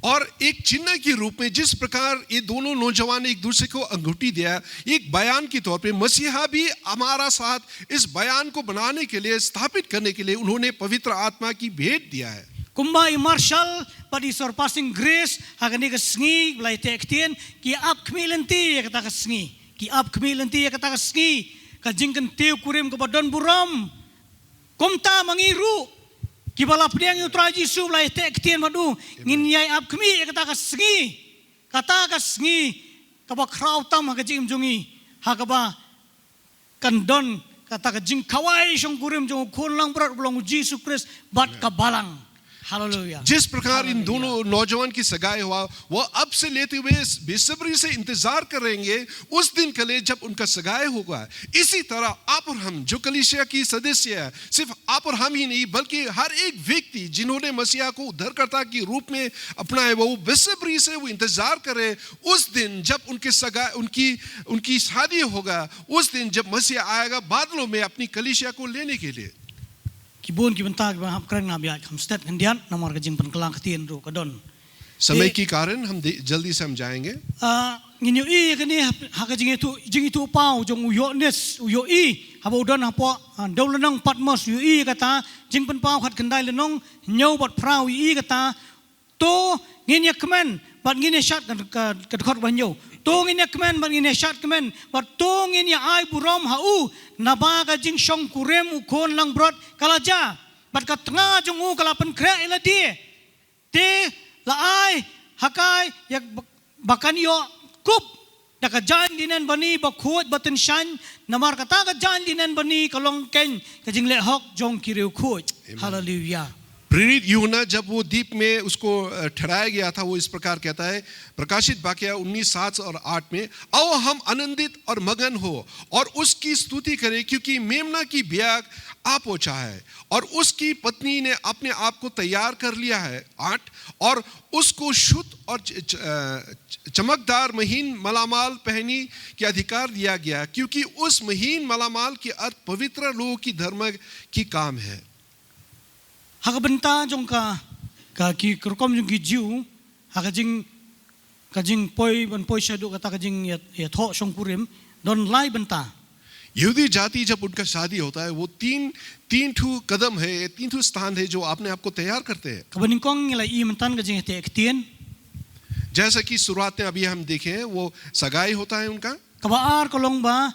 और एक चिन्ह के रूप में जिस प्रकार ये दोनों नौजवान एक दूसरे को अंगूठी दिया, एक बयान के तौर पे मसीहा भी हमारा साथ इस बयान को बनाने के लिए, स्थापित करने के लिए उन्होंने पवित्र आत्मा की भेंट दिया है। Kumba i marshal bad i surpassing grace ha kane ka sngi ba la ïateh ktien, ki ap khmih lynti ïa kata ka sngi, ki ap khmih lynti ïa kata ka sngi, ka jingkyntiew kurim kaba don burom. Kumta ma ngi ruh, kiba la pdiang ïa U Trai Jisu, la ïateh ktien bad u, ngin ïai ap khmih ïa kata ka sngi, kata ka sngi kaba khraw tam ha ka jingim jong ngi, ha kaba kan don kata ka jingkhawai shongkurim jong u Khun Langbrot uba long u Jisu Khrist bad ka Balang. Haleluya. जिस प्रकार इन दोनों नौजवान की सगाई हुआ, वो अब से लेते हुए बेसब्री से इंतजार करेंगे उस दिन के लिए जब उनका सगाई होगा। इसी तरह आप और हम जो कलीसिया की सदस्य है, सिर्फ आप और हम ही नहीं, बल्कि हर एक व्यक्ति जिन्होंने मसीहा को उद्धारकर्ता के रूप में अपनाया, वो बेसब्री से वो इंतजार करे उस दिन जब उनके सगा उनकी उनकी शादी होगा, उस दिन जब मसीहा आएगा बादलों में अपनी कलीसिया को लेने के लिए। Ki bun ki bynta kiba hap kren, nga hap ïaid kham stet khyndiat namar ka jingpynkylla ktien ruh ka don. समय के कारण हम जल्दी से हम जाएंगे। Ah, ngin ïohi ïa kane ha ka jingithuh, jingithuh paw jong u Ïoannis, u ïohi haba u don hapoh, ah, dewlynnong Patmos, u ïohi ïa kata, Jingpynpaw khatkhyndai lynnong hynñiew bad phra, u ïohi ïa kata, to ngin ïa kmen bad ngin ïa shad, ka, ka, ka dkhot ba hynñiew. To ngin ïa kmen bad ngin ïa shad kmen, bad to ngin ïa ai burom ha u, naba ka jingshongkurim u Khun Langbrot ka la jia, bad ka tnga jong u ka la pynkhreh ïa lade. Te la ai ha ka ïa ba, ba kan ïoh kup da ka jaiñ linen bani bakhuid batynshaiñ, namar kata ka jaiñ linen bani ka long keiñ ka jingleh hok jong ki riewkhuid. Amen. Haleluya. प्रेरित यूहन्ना जब वो दीप में उसको अ, ठहराया गया था, वो इस प्रकार कहता है, प्रकाशित वाक्य उन्नीस सात और आठ में, "आओ हम आनंदित और मगन हो और उसकी स्तुति करें, क्योंकि मेमना की ब्याह आ पहुंचा है और उसकी पत्नी ने अपने आप को तैयार कर लिया है।" आठ, "और उसको शुद्ध और च-, च-, अ, च-, चमकदार महीन मलामाल पहनी के अधिकार दिया गया, क्योंकि उस महीन मलामाल के अर्थ पवित्र लोगों की धर्म की काम है।" Ha ka bynta jong ka, ka ki, ka rukom jong ki Jiw, ha ka jing, ka jingpoi, ban poi shaduh kata ka jing ïa, ïathoh shongkurim, don lai bynta. यहूदी जाति जब उनका शादी होता है, वो तीन, तीन ठो कदम है, तीन ठो स्थान है जो अपने आप को तैयार करते हैं। Kaba nyngkong ngi la ïohi mynta ka jingïateh ktien. जैसा कि शुरुआत में अभी हम देखे हैं, वो सगाई होता है उनका। Kaba ar ka long ba,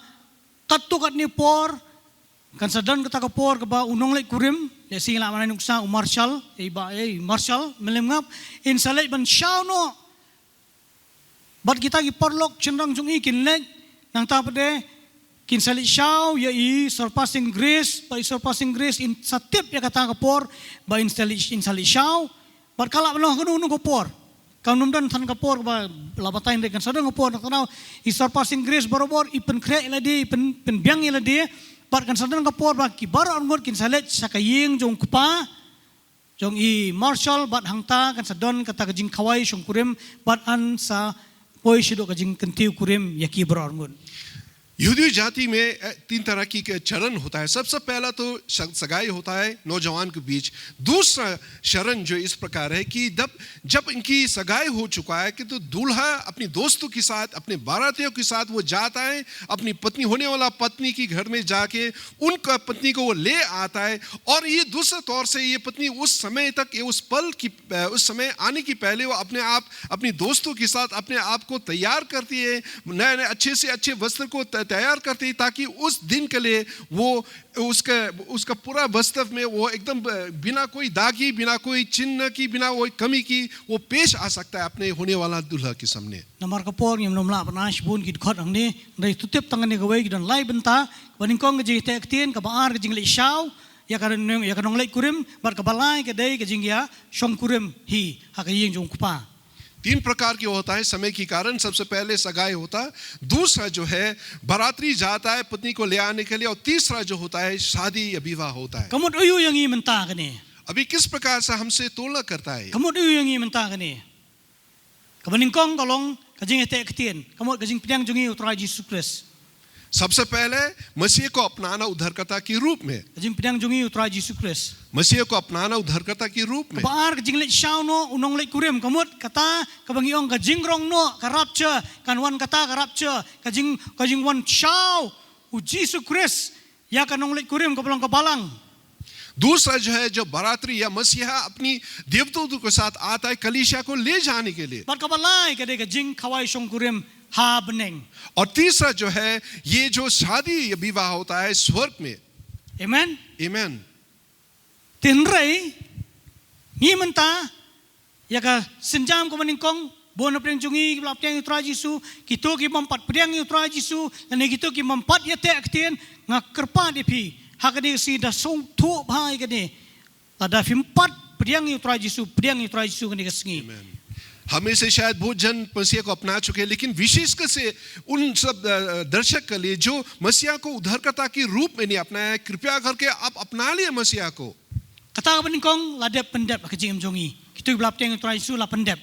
katto katne por, kan sa don kata ka por kaba u nongleit kurim, lehse ngi lah ban ai nuksa u Marshal, eh, ba, eh, Marshal, Mylliem Ngap, in sa leit ban shaw noh. Bad kita ki paralok shynrang jong i kin leit, nangta pat de, kin sa leit shaw, ïa i surpassing grace, ba i surpassing grace, in sa tip ïa kata ka por, ba in sa leit, in sa leit shaw, bad ka lah ban long ha kano kano ka por. Kam nym don than ka por ba la batai, hynrei kan sa don ka por, nangta i surpassing grace barabor, i pynkhreh ïa lade, i pyn, pynbiang ïa lade, bad kan sa don ka por ba ki baroh arngut kin sa leit sha ka ïing jong u Kpa jong i Marshal, bad hangta kan sa don kata ka jingkhawai shongkurim, bad yn sa poi shaduh ka jingkyntiew kurim ïa ki baroh arngut. यहूदी जाति में अ, तीन तरह की के चरण होता है। सबसे पहला तो स-, सगाई होता है नौजवान के बीच। दूसरा चरण जो इस प्रकार है कि जब, जब इनकी सगाई हो चुका है, कि तो दूल्हा अपनी दोस्तों के साथ, अपने बारातियों के साथ वो जाता है, अपनी पत्नी, होने वाला पत्नी की घर में जाके उनका पत्नी को वो ले आता है। और ये दूसरे तौर से ये पत्नी उस समय तक, ये उस पल की, अ, उस समय आने की पहले वो अपने आप, अपनी दोस्तों के साथ अपने आप को तैयार करती है, नए नए अच्छे से अच्छे वस्त्र को त-, तैयार करती है, ताकि उस दिन के लिए वो उसका, उसका पूरा वास्तव में वो एकदम, अ, बिना कोई दागी, बिना कोई चिन्ह की, बिना कोई कमी की वो पेश आ सकता है अपने होने वाला दूल्हा के सामने। Namar ka por ngim nym lah ban ai shibun ki dkhot hangne, hynrei to tip tang kane kawei, ki don lai bynta. Kaba nyngkong ka jingïateh ktien, kaba ar ka jingleit shaw ïa ka nong, ïa ka nongleit kurim, bad kaba lai ka dei ka jingïashongkurim hi ha ka ïing jong u Kpa. तीन प्रकार के होता है समय के कारण। सबसे पहले सगाई होता है, दूसरा जो है बाराती जाता है पत्नी को ले आने के लिए, और तीसरा जो होता है शादी या विवाह होता है। Ka mut aiu ïa ngi mynta kane? अभी किस प्रकार से हमसे तुलना करता है? Ka mut aiu ïa ngi mynta kane? Kaba nyngkong ka long ka jingïateh ktien, ka mut ka jingpdiang jong ngi ïa u Trai Jisu Khrist. सबसे पहले मसीह को अपनाना उद्धारकर्ता के रूप में। Ka jingpdiang jong ngi ïa u Trai Jisu Khrist. मसीह को अपनाना उद्धारकर्ता के रूप में। Kaba ar ka jingleit shaw noh u nongleit kurim, ka mut kata kaba ngi ong ka jingrong noh, ka rapture, kan wan kata ka rapture, ka jing, ka jingwan shaw u Jisu Khrist ïa ka nongleit kurim kaba long ka balang. दूसरा जो है, जो बाराती या मसीहा अपनी देवदूतों के साथ आता है कलीसिया को ले जाने के लिए। Bad kaba lai ka dei ka jingkhawai shongkurim ha bneng. और तीसरा जो है, ये जो शादी या विवाह होता है स्वर्ग में। Amen. Amen. Te hynrei ngi mynta, ïa ka sienjam kaba nyngkong, bun na pdeng jong ngi kiba la pdiang ïa u Trai Jisu, kito ki bym pat pdiang ïa u Trai Jisu, lane kito ki bym pat ïateh ktien, nga kyrpad ïa phi ha kane ka sngi, da sngewthuh bha ïa kane. Lada phim pat pdiang ïa u Trai Jisu, pdiang ïa u Trai Jisu kane ka sngi. Amen. हम में से शायद बहुत जन मसीह को अपना चुके हैं, लेकिन विशेषकर से उन सब, अ, दर्शक के लिए जो मसीहा को उद्धारकर्ता के रूप में नहीं अपनाया है, कृपया करके आप अपना लिए मसीहा को। Kata kaba nyngkong, la dep pyndep ha ka jingim jong ngi. Kito kiba la pdiang ïa u Trai Jisu la pyndep.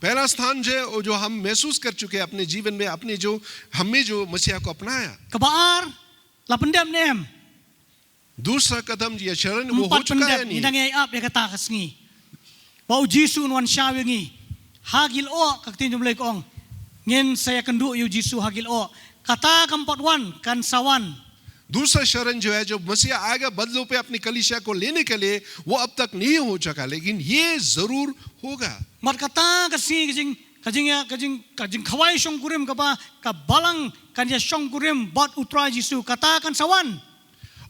पहला स्थान जो है, वो जो हम महसूस कर चुके हैं अपने जीवन में, अपने जो, हमने जो मसीहा को अपनाया। Kaba ar, la pyndep ne em? दूसरा कदम या चरण वो हो चुका है या नहीं? Ym pat pyndep, ngi dang ïai ap ïa kata ka sngi. Ba u Jisu un wan shaw ïa ngi. Ha ki lyoh, ka ktien jong u Blei ka ong, ngin sa ïakynduh ïa u Jisu ha ki lyoh. Kata kam pat wan, kan sa wan. दूसरा चरण जो है, जो मसीहा आएगा बदलों पे अपनी कलीसिया को लेने के लिए, वो अब तक नहीं हो चुका, लेकिन ये जरूर होगा। Bad kata ka sngi ka jing, ka jing, ka jing, ka jingkhawai shongkurim kaba, ka balang kan ïashongkurim bad u Trai Jisu, kata kan sa wan.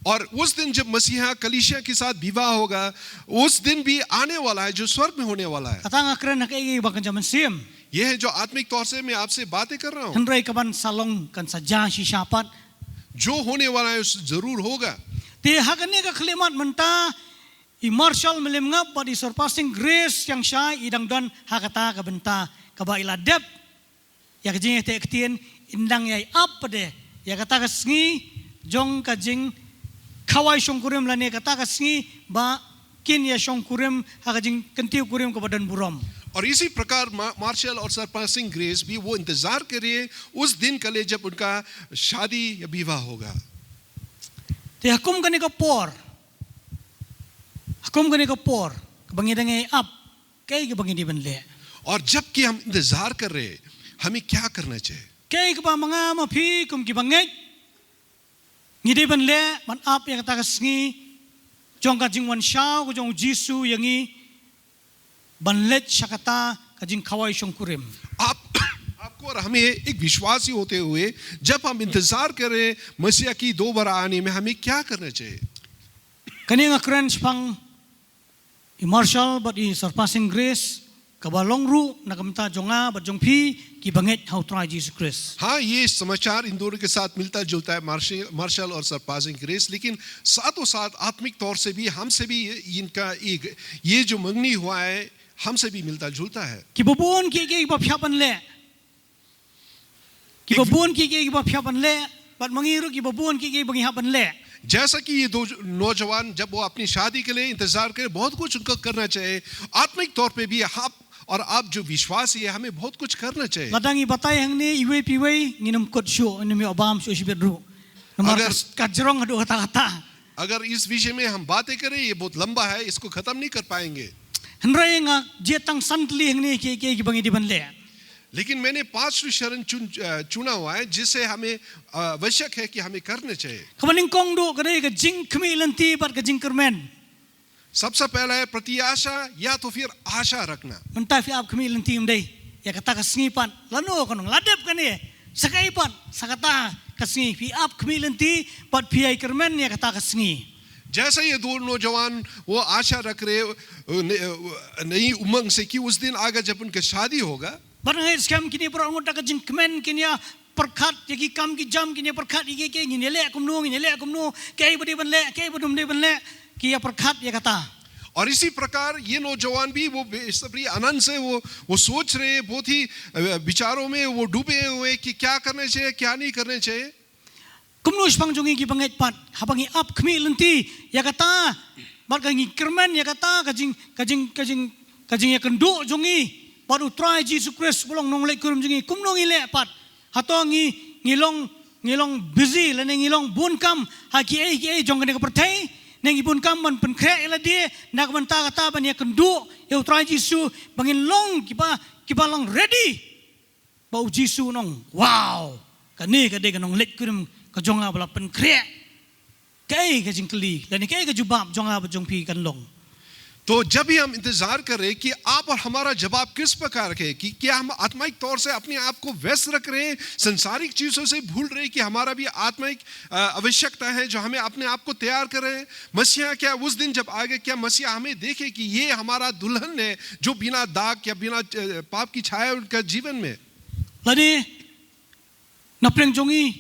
और उस दिन जब मसीहा कलीसिया के साथ विवाह होगा, उस दिन भी आने वाला है जो स्वर्ग में होने वाला है। Kata nga kren ha kaei ba kynja mynsiem. ये है जो आत्मिक तौर से मैं आपसे बातें कर रहा हूँ। Hynrei kaban sa long kan sa jia shisha pat. जो होने वाला है, उस जरूर होगा। Te ha kane ka khyllipmat mynta, I Marshall Mylliemngap bad i Surpassing Grace Syiemlieh i dang don ha kata ka bynta kaba i la dep ïa ka jingïateh ktien, i dang ïai ap pat de ïa kata ka sngi jong ka jingkhawai shongkurim lane kata ka sngi ba kin ïa shongkurim ha ka jingkyntiew kurim kaba don burom. और इसी प्रकार मा, मार्शल और सरपासिंग ग्रेस भी वो इंतजार कर रहे हैं उस दिन के लिए जब उनका शादी या विवाह होगा। Te ha kum kane ka por, ha kum kane ka por kaba ngi dang ïai ap, kaei kaba ngi dei ban leh? और जबकि हम इंतजार कर रहे हैं, हमें क्या करना चाहिए? Kaei kaba ma nga ma phi kum ki bangeit ngi dei ban leh ban ap ïa kata ka sngi jong ka jingwan shaw ka jong u Jisu ïa ngi, ban leit sha kata ka jingkhawai shongkurim. आप आपको और हमें एक विश्वासी होते हुए जब हम इंतजार कर रहे हैं मसीहा की दोबारा आने में, हमें क्या करना चाहिए? Kane nga kren shaphang i Marshall bad i Surpassing Grace, kaba long ruh na ka bynta jong nga bad jong phi ki bangeit ha u Trai Jisu Khrist. हाँ, ये समाचार इन दोनों के साथ मिलता जुलता है, मार्शल मार्शल और सरपासिंग ग्रेस, लेकिन साथों साथ आत्मिक तौर से भी हमसे भी ये- इनका एक ये जो मंगनी हुआ है, हमसे भी मिलता जुलता है। Kiba bun kiei kiei ba phi hap ban leh. Kiba bun kiei kiei ba phi hap ban leh, bad ma ngi ruh kiba bun kiei kiei ba ngi hap ban leh. जैसा कि ये दो नौजवान जब वो अपनी शादी के लिए इंतजार करें, बहुत कुछ उनको करना चाहिए। आत्मिक तौर पे भी आप और आप जो विश्वासी है, हमें बहुत कुछ करना चाहिए। Lada ngi batai hangne iwei pa iwei, ngin ym kut shuh, ngin ym ïoh bam shuh shibit ruh. Namar Agar- ka, ka jrong haduh katta katta. अगर इस विषय में हम बातें करें, ये बहुत लंबा है, इसको खत्म नहीं कर पाएंगे। Hynrei nga jied tang san tylli hangne kiei kiei kiba ngi dei ban leh. लेकिन मैंने पांच ठो चरण चुन अ, चुना हुआ है, जिसे हमें अ, आवश्यक है कि हमें करना चाहिए। Kaba nyngkong duh ka dei ka jingkhmih lynti bad ka jingkyrmen. सबसे पहला है प्रत्याशा या तो फिर आशा रखना। Mynta phi ap khmih lynti ym dei ïa kata ka sngi pat, lano ka nong la dep kane, sa kaei pat, sa kata ka sngi phi ap khmih lynti bad phi ïai kyrmen ïa kata ka sngi. जैसे ये दो नौजवान वो आशा रख रहे अ, न- अ, नई उमंग से कि उस दिन आएगा जब उनका शादी होगा। Bad nga ngeit skhem kine baroh ngut da ka jingkmen kin ïa pyrkhat ïa ki kam ki jam, kin ïa pyrkhat ïa kiei kiei, ngin ïa leh kumno, ngin ïa leh kumno, kaei ba dei ban leh, kaei ba ym dei ban leh, ki ïa pyrkhat ïa kata. और इसी प्रकार ये नौजवान भी वो बेसब्री आनंद से वो वो सोच रहे हैं, बहुत ही अ, विचारों में वो डूबे हुए हैं कि क्या करना चाहिए, क्या नहीं करना चाहिए। Kumno shaphang jong ngi ki bangeit pat, haba ngi ap khmih lynti ïa kata, bad ka ngi kyrmen ïa kata ka jing ka jing ka jing ka jingïakynduh jong ngi bad u Trai Jisu Khrist ba long nongleit kurim jong ngi, kumno ngi leh pat? Hato ngi ngi long ngi long busy lane ngi long bun kam ha kiei kiei jong kane ka pyrthei, ne ngi bun kam ban pynkhreh ïa lade na ka bynta kata ban ïakynduh ïa u Trai Jisu, ba ngin long kiba kiba long ready ba u Jisu un ong, wow, kane ka dei ka nongleit kurim ka jong nga ba la pynkhreh. Kaei ka jingkylli lane kaei ka jubab jong nga bad jong phi kan long? तो जब भी हम इंतजार कर रहे हैं कि आप और हमारा जवाब किस प्रकार का है, कि क्या हम आत्मिक तौर से अपने आप को व्यस्त रख रहे हैं, संसारिक चीजों से भूल रहे हैं कि हमारा भी आत्मिक अ, आवश्यकता है जो हमें अपने आप को तैयार कर रहे हैं। मसीहा क्या उस दिन जब आएगा, क्या मसीहा हमें देखे कि ये हमारा दुल्हन है जो बिना दाग या बिना अ, पाप की छाया उनका जीवन में? Lane na pdeng jong ngi,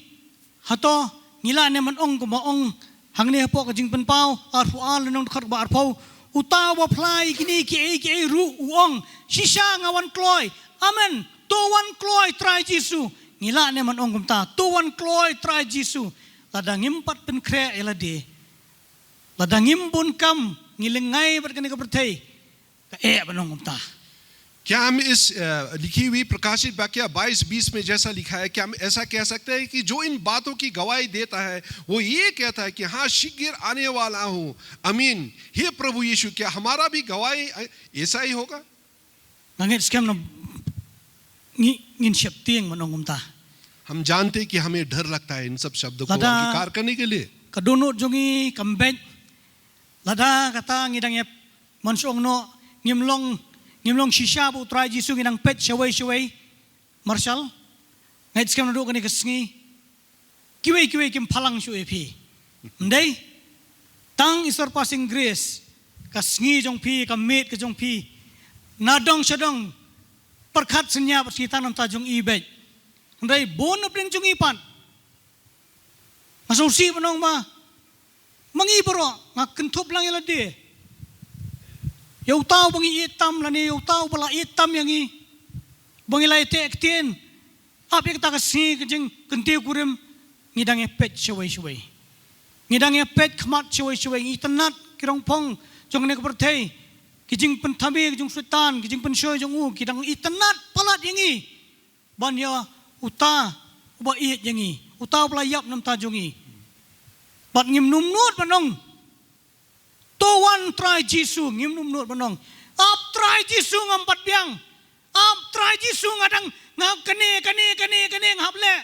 hato ngi lah ne ban ong kumba ong hangne hapoh ka Jingpynpaw arphew ar lynnong dkhot ba arphew, uta uba phla ïa kine kiei kiei ruh u ong, shisha nga wan kloi. Amen. To wan kloi Trai Jisu. Ngi lah ne ban ong kumta, to wan kloi Trai Jisu. Lada ngim pat pynkhreh ïa lade, lada ngim bun kam, ngi lyngngai bad kane ka pyrthei, ka eh ban ong kumta. क्या हम इस अ, लिखी हुई प्रकाशित वाक्य बाईस बीस में जैसा लिखा है, क्या हम ऐसा कह सकते हैं कि जो इन बातों की गवाही देता है, वो ये कहता है कि हाँ, शीघ्र आने वाला हूँ। आमीन। हे प्रभु यीशु, क्या हमारा भी गवाही अ, ऐसा ही होगा? Nga ngeit skhem na ngi ngin sheptieng ban ong kumta. हम जानते हैं कि हमें डर लगता है इन सब शब्दों को Lada- अंगीकार करने के लिए। Ka dohnud jong ngi kam beit. Lada kata ngi dang ïa man shong noh, ngim long ngim long shisha ba u Trai Jisu, ngi dang peit shawei shawei. Marshall, nga ngeit skhem naduh kane ka sngi kiwei kiwei kim phalang shuh ïa phi. Ym dei? Tang i Surpassing Grace, ka sngi jong phi, ka miet ka jong phi, na dong sha dong, pyrkhat synñia bad sngi tang namar jong i beit. Hynrei bun na pdeng jong i pat, nga sngewsih ban ong ba ma ngi baroh, nga kynthup lang ïa lade, Ïa uta uba ngi ïeit tam lane ïa uta uba la ïeit tam ïa ngi, ba ngi la ïateh ktien, ap ïa kata ka sngi ka jingkyntiew kurim, ngi dang ïa peit shawei shawei. Ngi dang ïa peit khmat shawei shawei, ngi itynnad ki rong phong jong kane ka pyrthei, ki jingpynthame ki jong Soitan, ki jingpynshoi jong u, ki dang itynnad palat ïa ngi ban ïa uta uba ïeit ïa ngi, uta uba la ïap na ka bynta jong ngi. Bad ngim nud ban ong, "To wan Trai Jisu," ngim nud ban ong. "Ap Trai Jisu, ngam pat biang. Ap Trai Jisu, nga dang, nga kane, kane, kane, kane nga hap leh.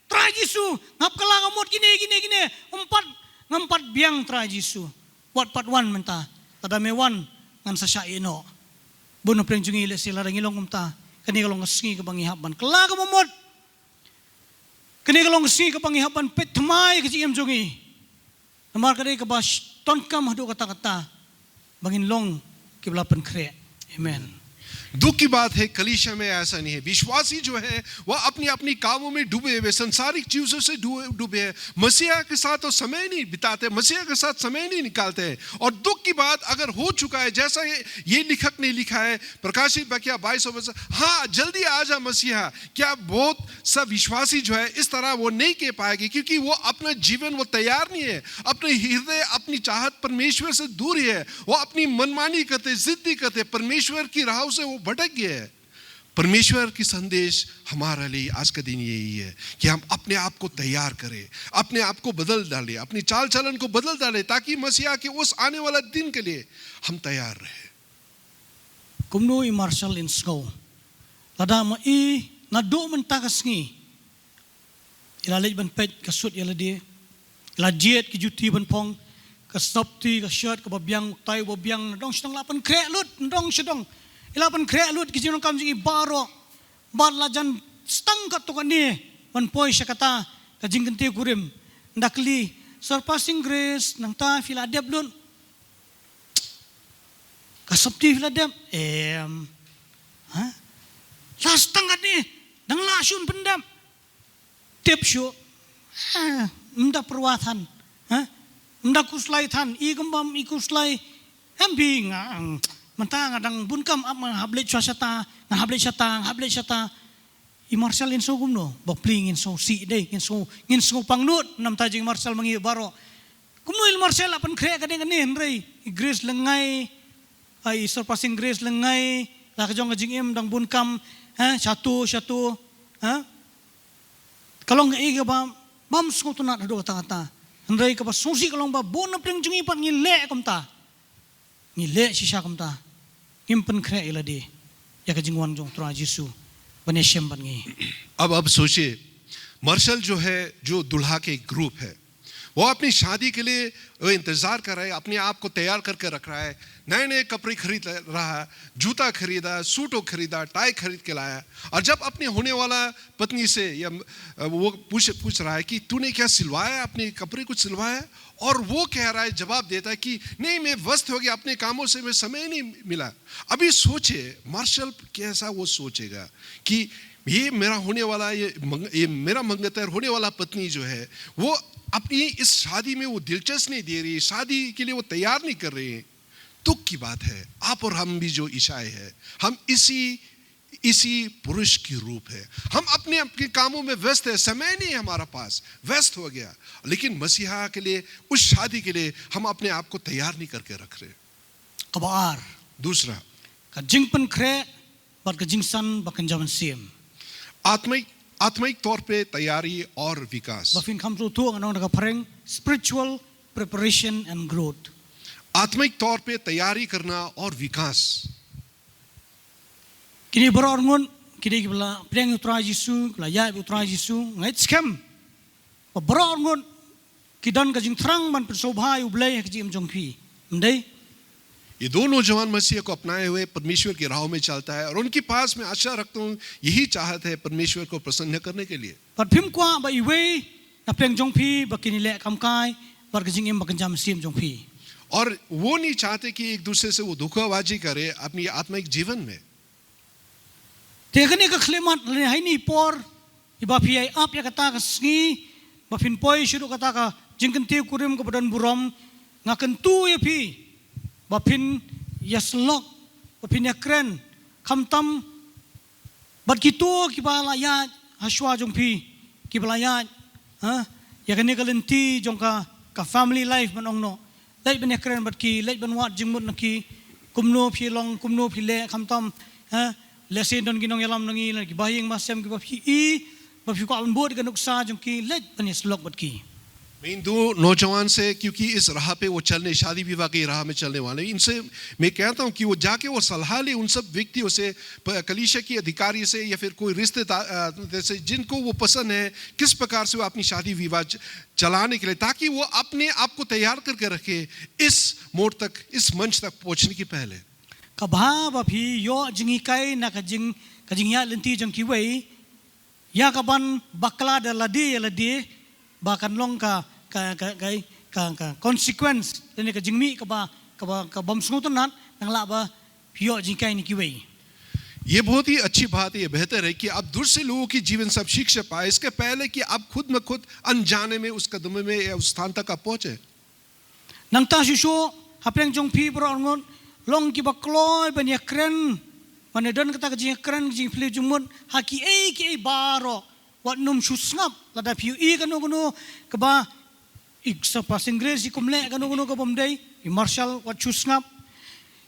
Trai Jisu, nga hap kylla, nga mut kine, kine, kine. Ngam pat, ngam pat biang Trai Jisu. Wat pat wan mynta. Lada me wan, ngan sa shah ïeh noh." Bun na pdeng jong ngi lehse lada ngi long kumta, kane ka long ka sngi kaba ngi hap ban kylla kaba mut. Kane ka long ka sngi kaba ngi hap ban peit thymmai ka jingim jong ngi. Namar ka dei kaba sh-, donkam haduh katta katta ba ngin long kiba la pynkhreh. Amen. दुख की बात है, कलीसिया में ऐसा नहीं है। विश्वासी जो है, वह अपनी अपनी कामों में डूबे हुए, सांसारिक चीजों से डूबे, डूबे हैं। मसीहा के साथ तो समय नहीं बिताते, मसीहा के साथ समय नहीं निकालते हैं। और दुख की बात अगर हो चुका है, जैसा ये, ये लेखक ने लिखा है, प्रकाशित वाक्य बाईस, हाँ, जल्दी आ जा मसीहा, क्या बहुत सा विश्वासी जो है इस तरह वो नहीं कह पाएगी, क्योंकि वो अपना जीवन वो तैयार नहीं है, अपने हृदय, अपनी चाहत परमेश्वर से दूर ही है, वो अपनी मनमानी करते, जिद्दी करते, परमेश्वर की राहों से वो भटक गए हैं। परमेश्वर की संदेश हमारे लिए आज का दिन यही है कि हम अपने आप को तैयार करें, अपने आप को बदल डालें, अपनी चाल चलन को बदल डालें, ताकि मसीहा के उस आने वाला दिन के लिए हम तैयार रहें। Kumno i Marshall in sngew? Lada ma i naduh mynta ka sngi, i la leit ban peit ka suit ïa lade, i la jied ki juti ban phong, ka sopti, ka shirt kaba biang, u tai uba biang, nadong shadong la pynkhreh lut, nadong shadong. I la pynkhreh lut ki jingdonkam jong i baroh. Bad la jan stang katto katne ban poi sha kata ka jingkyntiew kurim. Ynda kylli, "Surpassing Grace, nangta phi la dep lut?" Ka sopti phi la dep? Em. Ha? La stang katne, dang lah shuh pyndep. Tip shuh. Ha, ym da pyrwa than. Ha? Ym da khuslai than, i kam bam i khuslai. Em, phi nga, mynta nga dang bun kam, ap nga hap leit shata, nga hap leit shata, nga hap leit shata. I Marshall in sngew kumno? Bapli ngin sngew sih dei, ngin sngew, ngin sngew pangnud, namar ta jing Marshall ma ngi baroh. Kumno i Marshall la pynkhreh kane kane, hynrei i Grace lyngngai, ai, i Surpassing Grace lyngngai, la ka jong ka jingim dang bun kam, ha, shatu, shatu, ha. Ka long kaei kaba bym sngewtynnat haduh katta katta. Hynrei kaba sngewsih ka long ba bun na pdeng jong ngi pat ngi leh kumta. Ngi leh shisha kumta. Ngim pynkhreh ïa lade ïa ka jingwan jong Trai Jisu ban ïashem bad ngi. अब, अब सोचिए, मार्शल जो है, जो दूल्हा के ग्रुप है, वो अपनी शादी के लिए वो इंतजार कर रहा है, अपने आप को तैयार करके रख रहा है, नए नए कपड़े खरीद रहा है, जूता खरीदा, सूट वो खरीदा, टाई खरीद के लाया, और जब अपने होने वाला पत्नी से या, अ, वो पूछ पूछ रहा है कि तूने क्या सिलवाया, अपने कपड़े कुछ सिलवाया? और वो कह रहा है, जवाब देता है कि नहीं, मैं व्यस्त हो गया, अपने कामों से मैं समय नहीं मिला। अभी सोचे मार्शल, कैसा वो सोचेगा कि ये मेरा होने वाला, ये मंग-, ये मेरा मंगेतर होने वाला पत्नी जो है, वो अपनी इस शादी में वो दिलचस्प नहीं दे रही, शादी के लिए वो तैयार नहीं कर रही है। दुख की बात है, आप और हम भी जो ईसाई है, हम इसी, इसी पुरुष की रूप है। हम अपने, अपने कामों में व्यस्त है, समय नहीं है हमारा पास, व्यस्त हो गया। लेकिन मसीहा के लिए, उस शादी के लिए हम अपने आप को तैयार नहीं करके रख रहे। Kaba ar. दूसरा, ka jingpynkhreh bad ka jingsan ba kynja mynsiem. आत्मिक, आत्मिक तौर पे तैयारी और विकास। Ba phin kham sngewthuh, ngan ong da ka phareng, spiritual preparation and growth. आत्मिक तौर पे तैयारी करना और विकास। Kine baroh arngut, kine kiba la pdiang ïa u Trai Jisu, kiba la ïaid bad u Trai Jisu, nga ngeit skhem ba baroh arngut ki don ka jingthrang ban pynsngewbha ïa U Blei ha ka jingim jong phi. Ym dei? ये दो नौजवान मसीह को अपनाए हुए परमेश्वर की राह में चलता है और उनके पास, मैं आशा रखता हूँ, यही चाहत है परमेश्वर को प्रसन्न करने के लिए। Bad phim kwah ba iwei na pdeng jong phi ba kin ïaleh kam kai bad ka jingim ba kynja mynsiem jong phi. और वो नहीं चाहते कि एक दूसरे से वो धोखाबाजी करे अपनी आत्मिक जीवन में। Te kane ka khyllipmat lane ha ine i por, iba phi ïai ap ïa kata ka sngi ba phin poi sha kata ka jingkyntiew kurim kaba don burom, nga kyntu ïa phi ba phin ïasyllok, ba phin ïakren, khamtam bad kito kiba la ïaid hashwa jong phi, kiba la ïaid ha ïa kane ka lynti jong ka, ka family life ban ong noh. Leit ban ïakren bad ki, leit ban wad jingmut na ki, kumno phi long, kumno phi leh, khamtam ha lehse don ki nongïalam na ngi, ki bahaïing bahasem kiba phi i ba phi kwah ban bud ka nuksa jong ki, leit ban ïasyllok bad ki. मैं इन दो नौजवान से, क्योंकि इस राह पे वो चलने, शादी विवाह की राह में चलने वाले, इनसे मैं कहता हूँ कि वो जाके वो सलाह ले उन सब व्यक्तियों से, प-, कलीसिया के अधिकारी से या फिर कोई रिश्तेदार, अ, से जिनको वो पसंद है, किस प्रकार से वो अपनी शादी विवाह च-, चलाने के लिए, ताकि वो अपने आप को तैयार करके रखे इस मोड़ तक, इस मंच तक पहुँचने की पहले। Kaba, ba phi ïoh jinghikai na ka jing, ka jingïaid lynti jong kiwei, ïa kaban bakla da lade ïa lade, ba kan long ka, ka, ka, ka, ka, ka consequence, lane ka jingmih kaba, kaba, ka bym sngewtynnat, nang lah ba phi ïoh jinghikai na kiwei. ये बहुत ही अच्छी बात है, ये बेहतर है कि आप दूसरे लोगों की जीवन से आप शिक्षा पाए, इसके पहले कि आप खुद में खुद अनजाने में उस कदम में या उस स्थान तक आप पहुंचे। Nangta shuh shuh, hapdeng jong phi baroh arngut, long kiba kloi ban ïakren, ban ïadon kata ka jingïakren, ka jingpyllait jingmut ha kiei kiei baroh. Wat nym shu sngap, lada phi ïohi kano kano kaba, i sorpasing grace i kum leh kano kano ka bym dei, i Marshall wat shu sngap.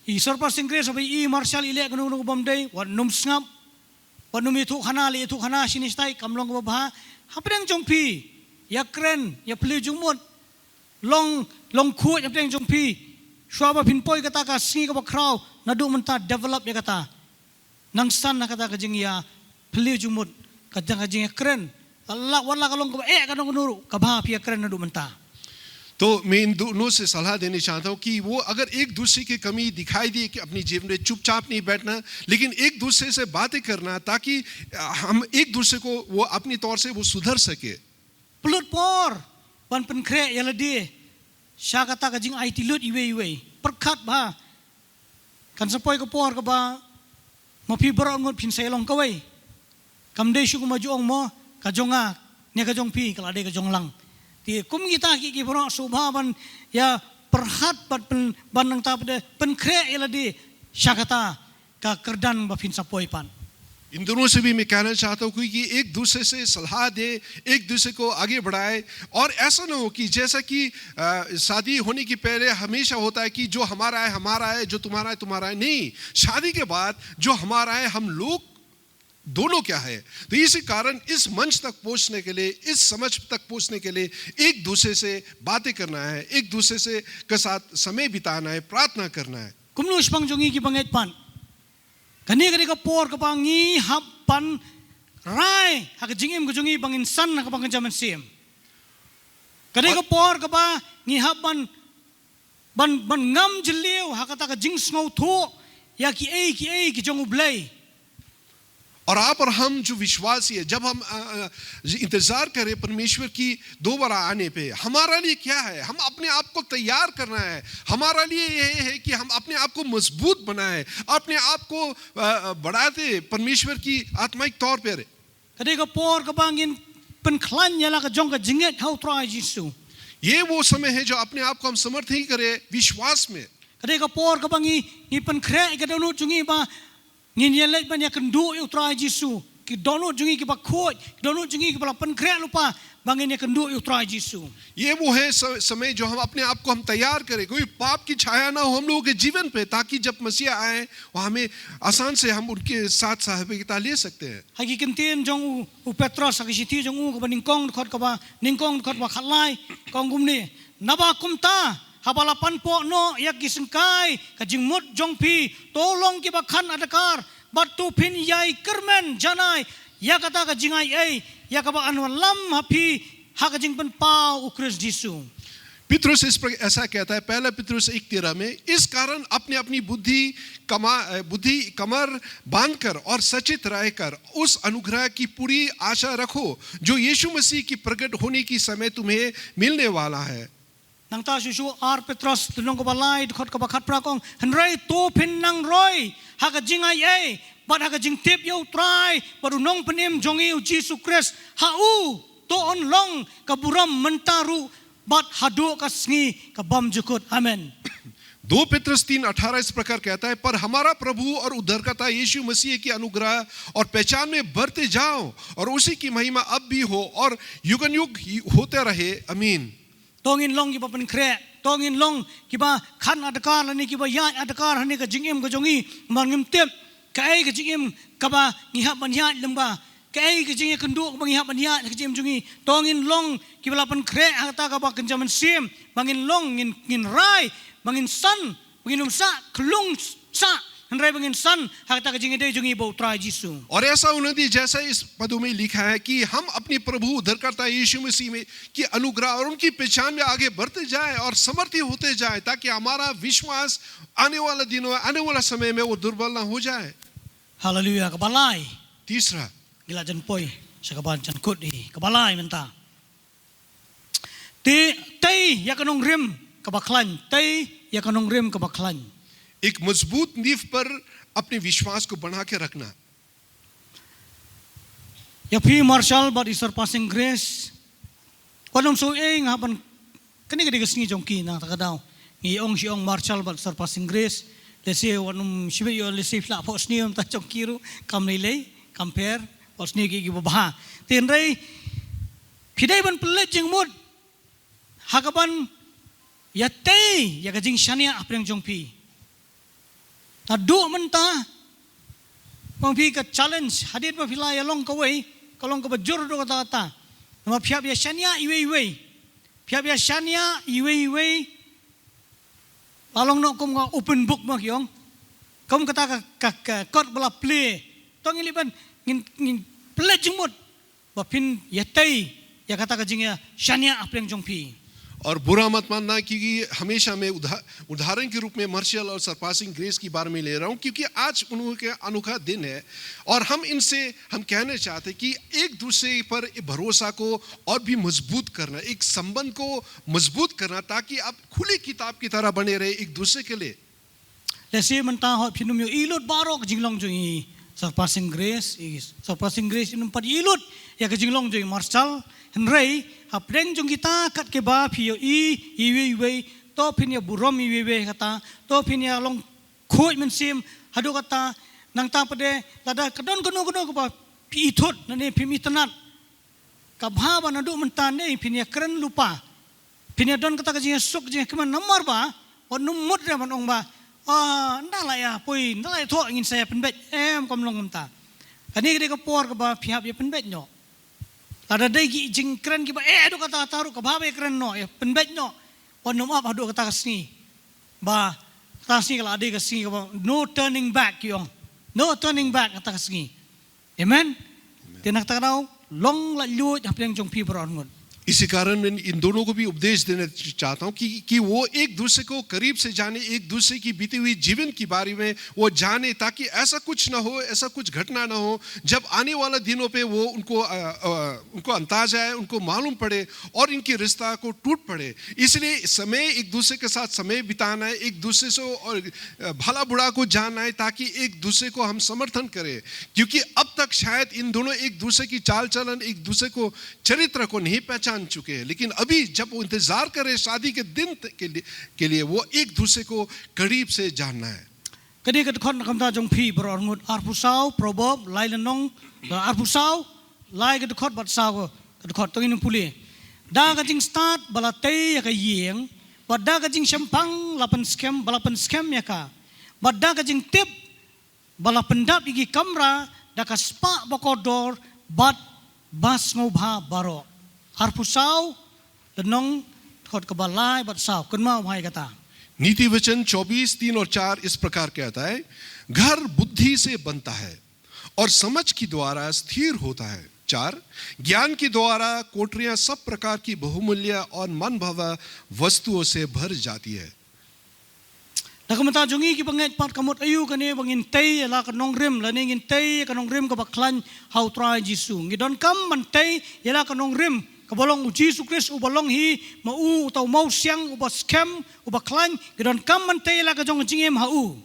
I sorpasing grace ba i Marshall i leh kano kano ka bym dei, wat nym sngap. Wat nym ïathuh khana, leh ïathuh khana shini shatai, kam long kaba bha. Hapdeng jong phi, ïakren, ïapyllait jingmut. Long, long khuid hapdeng jong phi. Shuwa ba phin poi kata ka sngi kaba khraw, naduh mynta develop ïa kata. Nang san na kata ka jingïapyllait jingmut, kata ka jingïakren. Wat la, wat la ka long kaba eh, kano kano ruh, kaba phi ïakren naduh mynta. तो मैं इन दोनों से सलाह देना चाहता हूँ कि वो अगर एक दूसरे की कमी दिखाई दे कि अपनी जीवन में चुपचाप नहीं बैठना, लेकिन एक दूसरे से बातें करना, ताकि, अ, हम एक दूसरे को वो अपनी तौर से वो सुधर सके। Pynlut por ban pynkhreh ïa lade sha kata ka jingaiti lut iwei iwei. Pyrkhat bha. Kan sa poi ka por kaba ma phi baroh arngut phin sa ïalong kawei. Kam dei shuh kum ba ju ong mo, ka jong nga ne ka jong phi ka la dei ka jong lang. Te kum kita ki, ki baroh sngewbha ban ïa pyrkhat bad pyn, ban nangta pat de pynkhreh ïa lade sha kata ka kyrdan ba phin sa poi pat. इन दोनों से भी मैं कहना चाहता हूँ कि एक दूसरे से सलाह दे, एक दूसरे को आगे बढ़ाए, और ऐसा ना हो कि जैसा कि, अ, शादी होने के पहले हमेशा होता है कि जो हमारा है, हमारा है, जो तुम्हारा है, तुम्हारा है। नहीं, शादी के बाद जो हमारा है, हम लोग दोनों क्या है। तो इसी कारण इस मंच तक पहुंचने के लिए, इस समझ तक पहुंचने के लिए एक दूसरे से बातें करना है, एक दूसरे से, के साथ समय बिताना है, प्रार्थना करना है। Kumno shaphang jong ngi kiba ngeit pat. Kane ka dei ka por kaba ngi hap ban rai ha ka jingim ka jong ngi ba ngin san ha kaba kynja mynsiem. Ka dei ka por kaba ngi hap ban, ban, ban ngam jylliew ha kata ka jingsngewthuh ïa kiei kiei ki jong U Blei. और आप और हम जो विश्वासी है, जब हम, अ, अ, इंतजार करें परमेश्वर की दोबारा आने पे, हमारा लिए क्या है? हम अपने आप को तैयार करना है। हमारा लिए ये है कि हम अपने आप को मजबूत बनाएं, अपने आप को, अ, अ, बढ़ाते परमेश्वर की आत्मिक तौर पर। Ka dei ka por kaba ngin pynkhlaiñ ïa la ka jong ka jingngeit ha U Trai Jisu. ये वो समय है जो अपने आप को हम समर्थ नहीं करें विश्वास में। Ka dei ka por kaba ngi, ngi pynkhreh ïa ka dohnud jong ngi ba ngin ïaleit ban ïakynduh ïa U Trai Jisu. Ki dohnud jong ngi kiba khuid, ki dohnud jong ngi kiba la pynkhreh lypa, ba ngin ïakynduh ïa U Trai Jisu. ये वो है स-, समय जो हम अपने आप को हम तैयार करें, कोई पाप की छाया ना हो हम लोगों के जीवन पे, ताकि जब मसीह आए, वो हमें आसान से हम उनके साथ सहभागिता ले सकते हैं। Ha ki ktien jong u, u Petros, ha ka shithi jong u kaba nyngkong, dkhot kaba nyngkong, dkhot ba khatlai, ka ong kumne. Naba kumta, haba la panpoh noh ïa ki syngkai ka jingmut jong phi, to long kiba khang adkar, bad to phin ïai kyrmen janai ïa kata ka jingai ei, ïa kaba yn wallam ha phi ha ka jingpynpaw U Khrist Jisu. Patras इस पर ऐसा कहता है, पहला पितरस एक तेरह में, इस कारण अपनी अपनी बुद्धि कमा, अ, बुद्धि कमर बांधकर और सचेत रहकर उस अनुग्रह की पूरी आशा रखो, जो यीशु मसीह की प्रकट होने की समय तुम्हें मिलने वाला है। Nangta shuh shuh ar Petros lynnong kaba lai dkhot kaba khatphra ka ong, hynrei to phin nang roi ha ka jingai ei bad ha ka jingtip ïa U Trai bad U Nongpynim jong ngi U Jisu Khrist. Ha u to yn long ka burom mynta ruh bad haduh ka sngi ka bymjukut. Amen. दो पतरस तीन अठारह इस प्रकार कहता है, "पर हमारा प्रभु और उद्धारकर्ता यीशु मसीह की अनुग्रह और पहचान में बढ़ते जाओ, और उसी की महिमा अब भी हो और युगानुयुग ही होते रहे। आमीन।" To ngin long kiba pynkhreh, to ngin long kiba khan adkar lane kiba ïaid adkar ha kane ka jingim ka jong ngi, namar ngim tip kaei ka jingim kaba ngi hap ban ïaid lyngba, kaei ka jingïakynduh kaba ngi hap ban ïaid ha ka jingim jong ngi. To ngin long kiba la pynkhreh ha kata kaba kynja mynsiem, ba ngin long, ngin, ngin rai, ba ngin san, ba ngin ym sah khlung sah, hynrei ba ngin san ha kata ka jingïadei jong ngi bad U Trai Jisu. और ऐसा होने दीजिए, जैसा इस पदों में लिखा है, कि हम अपने प्रभु उद्धारकर्ता यीशु मसीह में की अनुग्रह और उनकी पहचान में आगे बढ़ते जाए और समर्थी होते जाए, ताकि हमारा विश्वास आने वाला दिनों, आने वाला समय में वो दुर्बल ना हो जाए। Haleluia. Kaba lai. तीसरा, Ngi la jan poi sha kaba jan kut hi. Kaba lai mynta. Te, tei ïa ka nongrim kaba khlaiñ, tei ïa ka nongrim kaba khlaiñ. एक मजबूत नींव पर अपने विश्वास को बना के रखना। Ïa phi Marshall bad i Surpassing Grace, wat nym sngew ei nga hap ban, kane ka dei ka sngi jong ki na kata ka daw. Ngi ong shi ong Marshall bad Surpassing Grace, lehse wat nym shibit ïoh, lehse phi lah phohsniew mynta jong ki ruh kam lei lei, kam pher, phohsniew ki, kiba bha. Te hynrei phi dei ban pynleit jingmut ha kaban ïatei ïa ka jingshaniah hapdeng jong phi. Naduh mynta, ma phi ka challenge, hadien ba phi la ïa long kawei, ka long kaba jur haduh katta katta. Namar phi hap ïa shaniah iwei iwei. Phi hap ïa shaniah iwei iwei. La long noh kum ka open book ma ki ong. Kum kata ka, ka, ka kot ba la plie. To ngin leit ban, ngin, ngin pynleit jingmut ba phin ïatei ïa kata ka jingïashaniah hapdeng jong phi. और बुरा मत मानना, क्योंकि हमेशा मैं उदा-, उदाहरण के रूप में मार्शल और सरपासिंग ग्रेस के बारे में ले रहा हूँ, क्योंकि आज उन्होंने का अनोखा दिन है। और हम इनसे, हम कहना चाहते हैं कि एक दूसरे पर भरोसा को और भी मजबूत करना, एक संबंध को मजबूत करना, ताकि आप खुली किताब की तरह बने रहे एक दूसरे के लिए। Lehse mynta hooid phin ym ïohi lut baroh ka jinglong jong i Surpassing Grace, i Surpassing Grace in ym pat ïohi lut ïa ka jinglong jong i Marshall. Hynrei hapdeng jong kita kat kiba phi ïohi iwei iwei, to phin ïa burom iwei iwei kata, to phin ïa long khuid mynsiem haduh katta. Nangta pat de lada ka don kano kano kaba phi ithut, lane phim itynnad, ka bha ba naduh mynta ne phin ïa kren lypa. Phin ïa don kata ka jingïasuk jingïakmen, namar ba wat nym mut re ban ong ba, ah, ynda la ïa poi, ynda la ïathoh ngin sa ïa pynbeit. Em, kam long kumta. Kane ka dei ka por kaba phi hap ïa pynbeit noh. Lada dei ki jingkren kiba eh haduh katta katta ruh, ka bha ba ïa kren noh, ïa pynbeit noh. Wat nym ap haduh kata ka sngi. Ba kata ka sngi ka la dei ka sngi kaba no turning back ki ong. No turning back kata ka sngi. Amen. Te na kata ka daw, long laitluid hapdeng jong phi baroh arngut. इसी कारण मैं इन दोनों को भी उपदेश देना चाहता हूँ कि, कि वो एक दूसरे को करीब से जाने, एक दूसरे की बीती हुई जीवन के बारे में वो जाने, ताकि ऐसा कुछ ना हो, ऐसा कुछ घटना ना हो, जब आने वाला दिनों पे वो उनको, अ, अ, उनको अंदाजा है, उनको मालूम पड़े और इनकी रिश्ता को टूट पड़े। इसलिए समय, एक दूसरे के साथ समय बिताना है, एक दूसरे से और, अ, भला बुरा को जानना है, ताकि एक दूसरे को हम समर्थन करें, क्योंकि अब तक शायद इन दोनों एक दूसरे की चाल चलन, एक दूसरे को चरित्र को नहीं पहचान चुके हैं, लेकिन अभी जब वो इंतजार कर रहे हैं शादी के दिन त-, के लिए, के लिए, वो एक दूसरे को करीब से जानना है। Kane ka dkhot na ka bynta jong phi baroh arngut, arphew saw, Proverb, lai lynnong, arphew saw, lai ka dkhot bad saw ka dkhot, to ngin pule. Da ka jingstad ba la tei ïa ka ïing, bad da ka jingshemphang la pynskhem, ba la pynskhem ïa ka. Bad da ka jingtip ba la pyndap ïa ki kamra da ka spah ba kordor bad ba sngewbha baroh. Arphew saw, lynnong, dkhot kaba lai bad saw, kynmaw bha ïa kata. नीति वचन चौबीस तीन और चार इस प्रकार कहता है, "घर बुद्धि से बनता है और समझ के द्वारा स्थिर होता है।" चार, "ज्ञान के द्वारा कोठरियां सब प्रकार की बहुमूल्य और मनभावा वस्तुओं से भर जाती है।" Na ka bynta jong ngi kiba ngeit pat, ka mut aïu kane ba ngin tei ïa la ka nongrim, lane ngin tei ïa ka nongrim kaba khlaiñ ha U Trai Jisu? Ngi donkam ban tei ïa la ka nongrim kaba long U Jisu Khrist uba long hi ma u uta u mawsiang uba skhem, uba khlaiñ. Ngi donkam ban tei ïa la ka jong ka jingim ha u.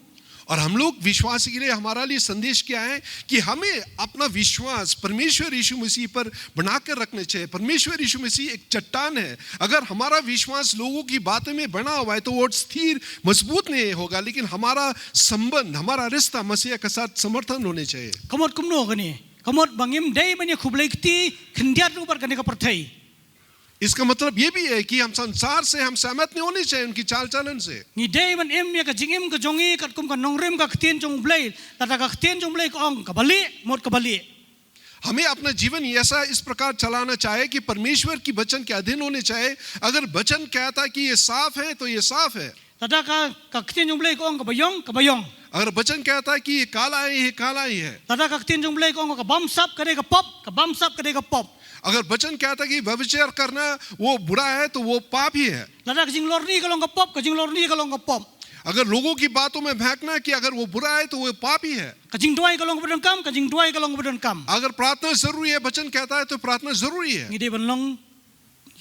और हम लोग विश्वासी के लिए हमारा लिए संदेश क्या है? कि हमें अपना विश्वास परमेश्वर यीशु मसीह पर बनाकर रखना चाहिए। परमेश्वर यीशु मसीह एक चट्टान है। अगर हमारा विश्वास लोगों की बातों में बना हुआ है तो वो स्थिर, मजबूत नहीं होगा, लेकिन हमारा संबंध, हमारा रिश्ता मसीह के साथ समर्थन होने चाहिए। Ka mut kumno kane? Ka mut ba ngim dei ban ïa khublei kti khyndiat ruh bad kane ka pyrthei. इसका मतलब ये भी है कि हम संसार से हम सहमत नहीं होने चाहिए, उनकी चाल चलन से। Ngi dei ban im ïa ka jingim ka jong ngi katkum ka nongrim ka ktien jong U Blei. Lada ka ktien jong U Blei ka ong kaba lieh, mut kaba lieh. हमें अपना जीवन ऐसा इस प्रकार चलाना चाहिए कि परमेश्वर की वचन के अधीन होने चाहिए। अगर वचन कहता है कि ये साफ है तो ये साफ है। Lada ka, ka ktien jong U Blei ka ong kaba ïong, kaba ïong. अगर वचन कहता है कि ये काला है, ये काला ही है। Lada ka ktien jong U Blei ka ong ka bamsap ka dei ka pop, ka bamsap ka dei ka pop. अगर वचन कहता है कि व्यभिचार करना वो बुरा है, तो वो पाप ही है। Lada ka jinglorni ka long ka pop, ka jinglorni ka long ka pop. अगर लोगों की बातों में बहकना कि अगर वो बुरा है, तो वो पाप ही है। Ka jingduwai ka long kaba donkam, ka jingduwai ka long kaba donkam. अगर प्रार्थना जरूरी है, वचन कहता है, तो प्रार्थना जरूरी है। Ngi dei ban long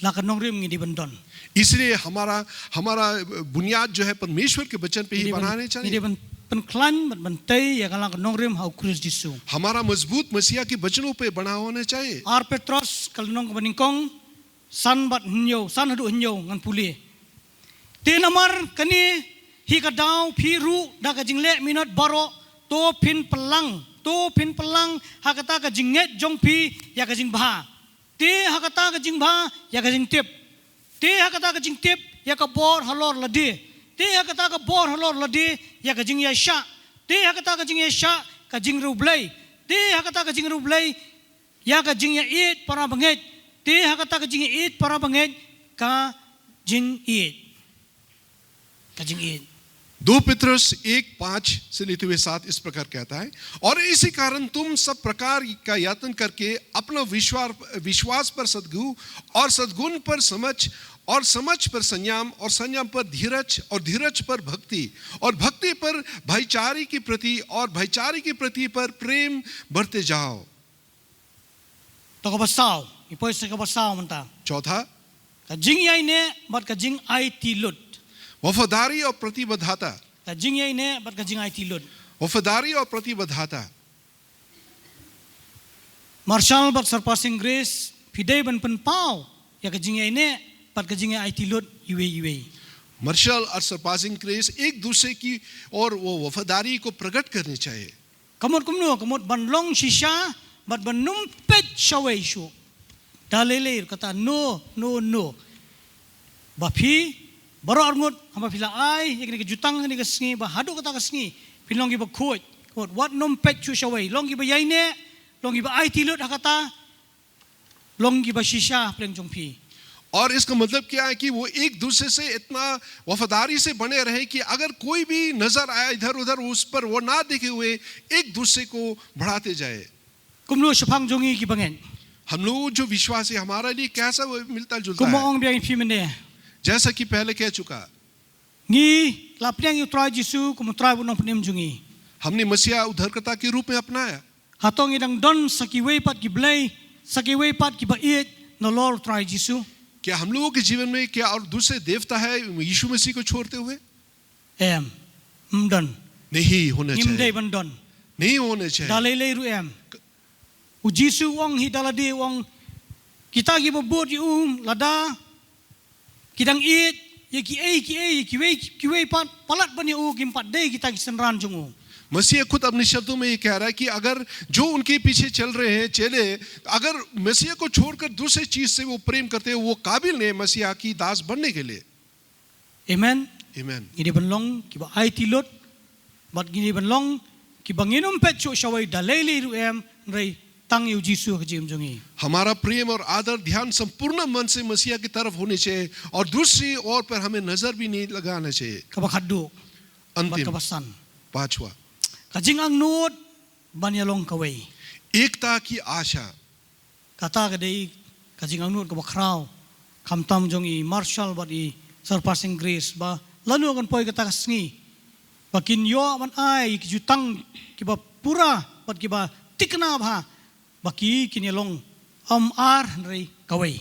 la ka nongrim, ngi dei ban don. इसलिए हमारा, हमारा बुनियाद जो है परमेश्वर के वचन पे ही बनाने चाहिए। Ngi dei ban, ngi dei ban pynkhlaiñ bad ban tei ïa ka la ka nongrim ha U Khrist Jisu. हमारा मजबूत मसीहा के वचनों पे बना होना चाहिए। Ar Petros ka lynnong kaba nyngkong, san bad hynñiew, san haduh hynñiew ngan pule. Te namar kane hi ka daw phi ruh da ka jingleh minot baroh, to phin pynlang, to phin pynlang ha kata ka jingngeit jong phi ïa ka jingbha. Te ha kata ka jingbha ïa ka jingtip. Te ha kata ka jingtip ïa ka bor halor lade. Te ha kata ka bor halor lade ïa ka jingïaishah. Te ha kata ka jingïaishah ka jingriewblei. Te ha kata ka jingriewblei ïa ka jingïaieit para bangeit. Te ha kata ka jingïaieit para bangeit ka jingïeit. Ka jingïeit. दो पतरस एक पाँच से लेते हुए सात इस प्रकार कहता है, और इसी कारण तुम सब प्रकार का यत्न करके अपना विश्वास, विश्वास पर सद्गु और सद्गुण पर समझ और समझ पर संयम और संयम पर धीरज और धीरज पर भक्ति और भक्ति पर भाईचारे की प्रीति और भाईचारे की प्रीति पर प्रेम बढ़ते जाओ। To kaba saw, ngi poi sha kaba saw mynta. चौथा, Ka jingïaineh bad ka jingaiti lut. वफादारी और प्रतिबद्धता। Ka jingïaineh bad ka jingaiti lut. वफादारी और प्रतिबद्धता। Marshall bad Surpassing Grace, phi dei ban pynpaw ïa ka jingïaineh bad ka jingaiti lut iwei iwei. Marshall और सरपासिंग Grace एक दूसरे की और वो वफादारी को प्रकट करने चाहिए। Ka mut kumno, ka mut ban long shisha bad ban ym peit shawei shuh. Da lei lei ruh kata no, no, no. Ba phi baroh arngut haba phi la ai ïa kane ka jutang kane ka sngi, ba haduh kata ka sngi phin long kiba khuid. Ka mut wat nym peit shuh shawei, long kiba ïaineh, long kiba aiti lut ha kata, long kiba shisha hapdeng jong phi. और इसका मतलब क्या है कि वो एक दूसरे से इतना वफादारी से बने रहे कि अगर कोई भी नजर आया इधर उधर, उस पर वो ना देखे हुए एक दूसरे को बढ़ाते जाए। Kumno shaphang jong ngi kiba ngeit? हम लोग जो विश्वासी, हमारे लिए कैसा वो मिलता जुलता है? Kumba ong biang ïa phi mynne, जैसा कि पहले कह चुका, ngi la pdiang ïa U Trai Jisu kum U Trai bad U Nongpynim jong ngi. हमने मसीहा उद्धारकर्ता के रूप में अपनाया। Hato ngi dang don sa kiwei pat ki blei, sa kiwei pat kiba ïeit nalor U Trai Jisu? क्या हम लोगों के जीवन में क्या और दूसरे देवता है यीशु मसीह को छोड़ते हुए? Em, ym don. नहीं होना चाहिए। Ngim dei ban don. नहीं होना चाहिए। Da lei lei ruh em. U Jisu u ong hi da lade, u ong, kita kiba bud ïa u lada ki dang ïeit ïa kiei kiei, ïa kiwei kiwei pat, palat ban ïa u, kim pat dei kita ki synran jong u. मसीह खुद अपने शब्दों में ये कह रहा है कि अगर जो उनके पीछे चल रहे हैं चेले, अगर मसीह को छोड़कर दूसरे चीज से वो प्रेम करते हैं, वो काबिल नहीं है मसीह की दास बनने के लिए। Amen. Amen. Ngi dei ban long kiba aiti lut, bad ngi dei ban long kiba ngin ym peit shuh shawei da lei lei ruh em, hynrei tang ïa U Jisu ha ka jingim jong ngi. हमारा प्रेम और आदर ध्यान संपूर्ण मन से मसीहा की तरफ होने चाहिए और दूसरी ओर पर हमें नजर भी नहीं लगाना चाहिए। Kaba khatduh. अंतिम। Bad kaba san. पांचवा। Ka jingangnud ban ïalong kawei. एकता की आशा। Kata ka dei ka jingangnud kaba khraw khamtam jong i Marshall bad i Surpassing Grace, ba lano kan poi kata ka sngi ba kin ïoh ban ai ki jutang kiba pura bad kiba thikna bha, ba ki kin ïalong ym ar hynrei kawei.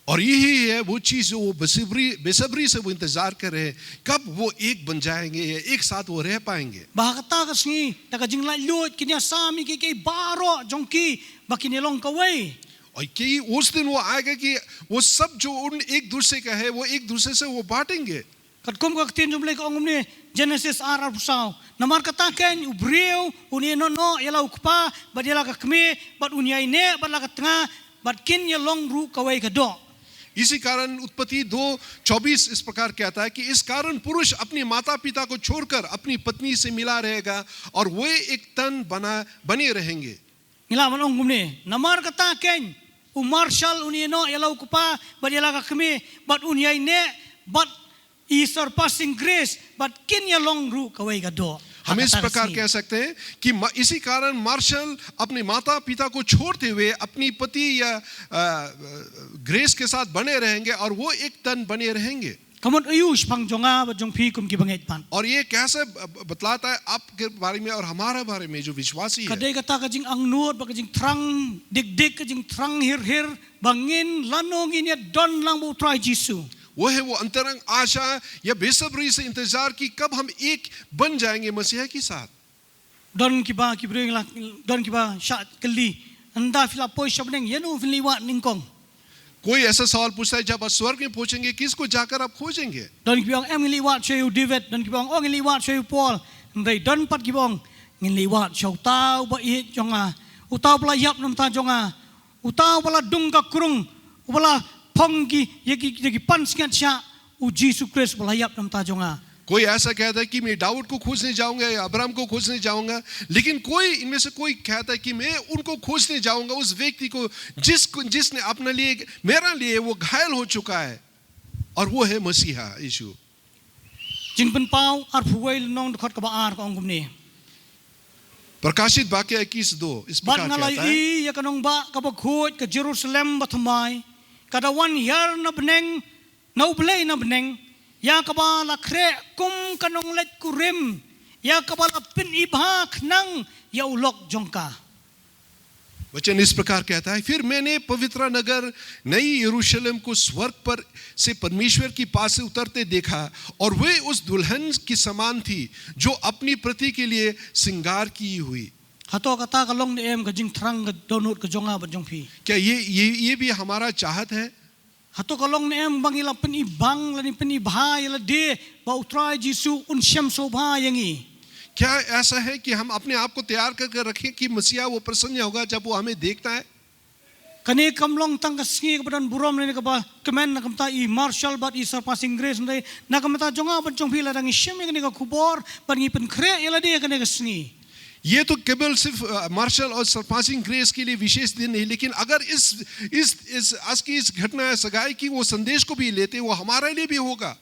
और यही है वो चीज जो वो बेसब्री बेसब्री से वो इंतजार कर रहे हैं, कब वो एक बन जाएंगे या एक साथ वो रह पाएंगे। Ba ha kata ka sngi, da ka jinglaitluid, kin ïasam ïa kiei kiei baroh jong ki, ba kin ïalong kawei. और कि उस दिन वो आएगा कि वो सब जो उन एक दूसरे का है, वो एक दूसरे से वो बांटेंगे। Katkum ka ktien jong U Blei ka ong kumne, Genesis ar, arphew saw. Namar kata kein u briew un ïehnoh noh ïa la u kpa bad ïa la ka kmie, bad un ïaineh bad la ka tnga, bad kin ïalong ruh kawei ka doh. इसी कारण उत्पत्ति दो चौबीस इस प्रकार कहता है कि इस कारण पुरुष अपने माता पिता को छोड़कर अपनी पत्नी से मिला रहेगा और वे एक तन बना बने रहेंगे। Ngi lah ban ong kumne, namar kata kein u Marshall un ïehnoh ïa la u kpa bad ïa la ka kmie, bad un ïaineh bad i surpassing grace, bad kin ïalong ruh kawei ka doh. Ha kata ka sngi. हम इस प्रकार कह सकते हैं कि म- इसी कारण मार्शल अपने माता पिता को छोड़ते हुए अपनी पति या अ, ग्रेस के साथ बने रहेंगे और वो एक तन बने रहेंगे। Ka mut aiu shaphang jong nga bad jong phi kum ki bangeit pat? और ये कैसे ब- ब- बतलाता है आपके बारे में और हमारे बारे में जो विश्वासी है? Ka dei kata ka jingangnud bad ka jingthrang dik dik, ka jingthrang hir hir, ba ngin lano ngin ïadon lang bad u Trai Jisu. वो है वो अंतरंग आशा या बेसब्री से इंतजार कि कब हम एक बन जाएंगे मसीह के साथ। Don kiba, ki briew ngi la, don kiba shah kylli, ynda phi la poi sha bneng, ïano phin leit wad nyngkong? कोई ऐसा सवाल पूछता है, जब आप स्वर्ग में पहुंचेंगे, किसको जाकर आप खोजेंगे? Don kiba ong, em, ngin leit wad sha u David, don kiba ong, oh, ngin leit wad sha u Paul. Hynrei don pat kiba ong, ngin leit wad sha uta uba ïeit jong nga, uta uba la ïap na bynta jong nga, uta uba la dung ka krung, uba la phong ki, ïa ki, ïa ki pansngiat shah, u Jisu Khrist uba la ïap na bynta jong nga. कोई ऐसा कहता है कि मैं दाऊद को खोजने जाऊंगा या अब्राहम को खोजने जाऊंगा, लेकिन कोई इनमें से कोई कहता है कि मैं उनको खोजने जाऊंगा, उस व्यक्ति को जिस जिसने अपने लिए, मेरे लिए वो घायल हो चुका है, और वो है मसीहा यीशु। Jingpynpaw arphew wei lynnong, dkhot kaba ar, ka ong kumne. प्रकाशित वाक्य इक्कीस दो इस प्रकार कहता है। Bad nga la ïohi ïa ka nongbah kaba khuid, ka Jerusalem bathymmai, ka da wan hiar na bneng, na U Blei na bneng, ïa kaba la khreh kum ka nongleit kurim, ïa kaba la pynibha khnang ïa u lok jong ka. वचन इस प्रकार कहता है, फिर मैंने पवित्र नगर नई यरूशलेम को स्वर्ग पर से परमेश्वर के पास से उतरते देखा, और वे उस दुल्हन के समान थी, जो अपनी पति के लिए श्रृंगार की हुई। Hato kata ka long ne em ka jingthrang ka dohnud ka jong nga bad jong phi? क्या ये ये ये भी हमारा चाहत है? Hato ka long ne em ba ngi la pynibang lane pynibha ïa lade ba u Trai Jisu un shem sngewbha ïa ngi? क्या ऐसा है कि हम अपने आप को तैयार करके रखें कि मसीहा वो प्रसन्न होगा जब वो हमें देखता है? Kane kam long tang ka sngi kaba don burom lane kaba kmen na ka bynta i Marshall bad i Surpassing Grace, hynrei na ka bynta jong nga bad jong phi, lada ngi shem ïa kane ka khubor bad ngi pynkhreh ïa lade ha kane ka sngi, ये तो केवल सिर्फ अ, मार्शल और सरपासिंग ग्रेस के लिए विशेष दिन नहीं, लेकिन अगर इस इस इस आज की इस घटना सगाई की वो संदेश को भी लेते, वो हमारे लिए भी होगा।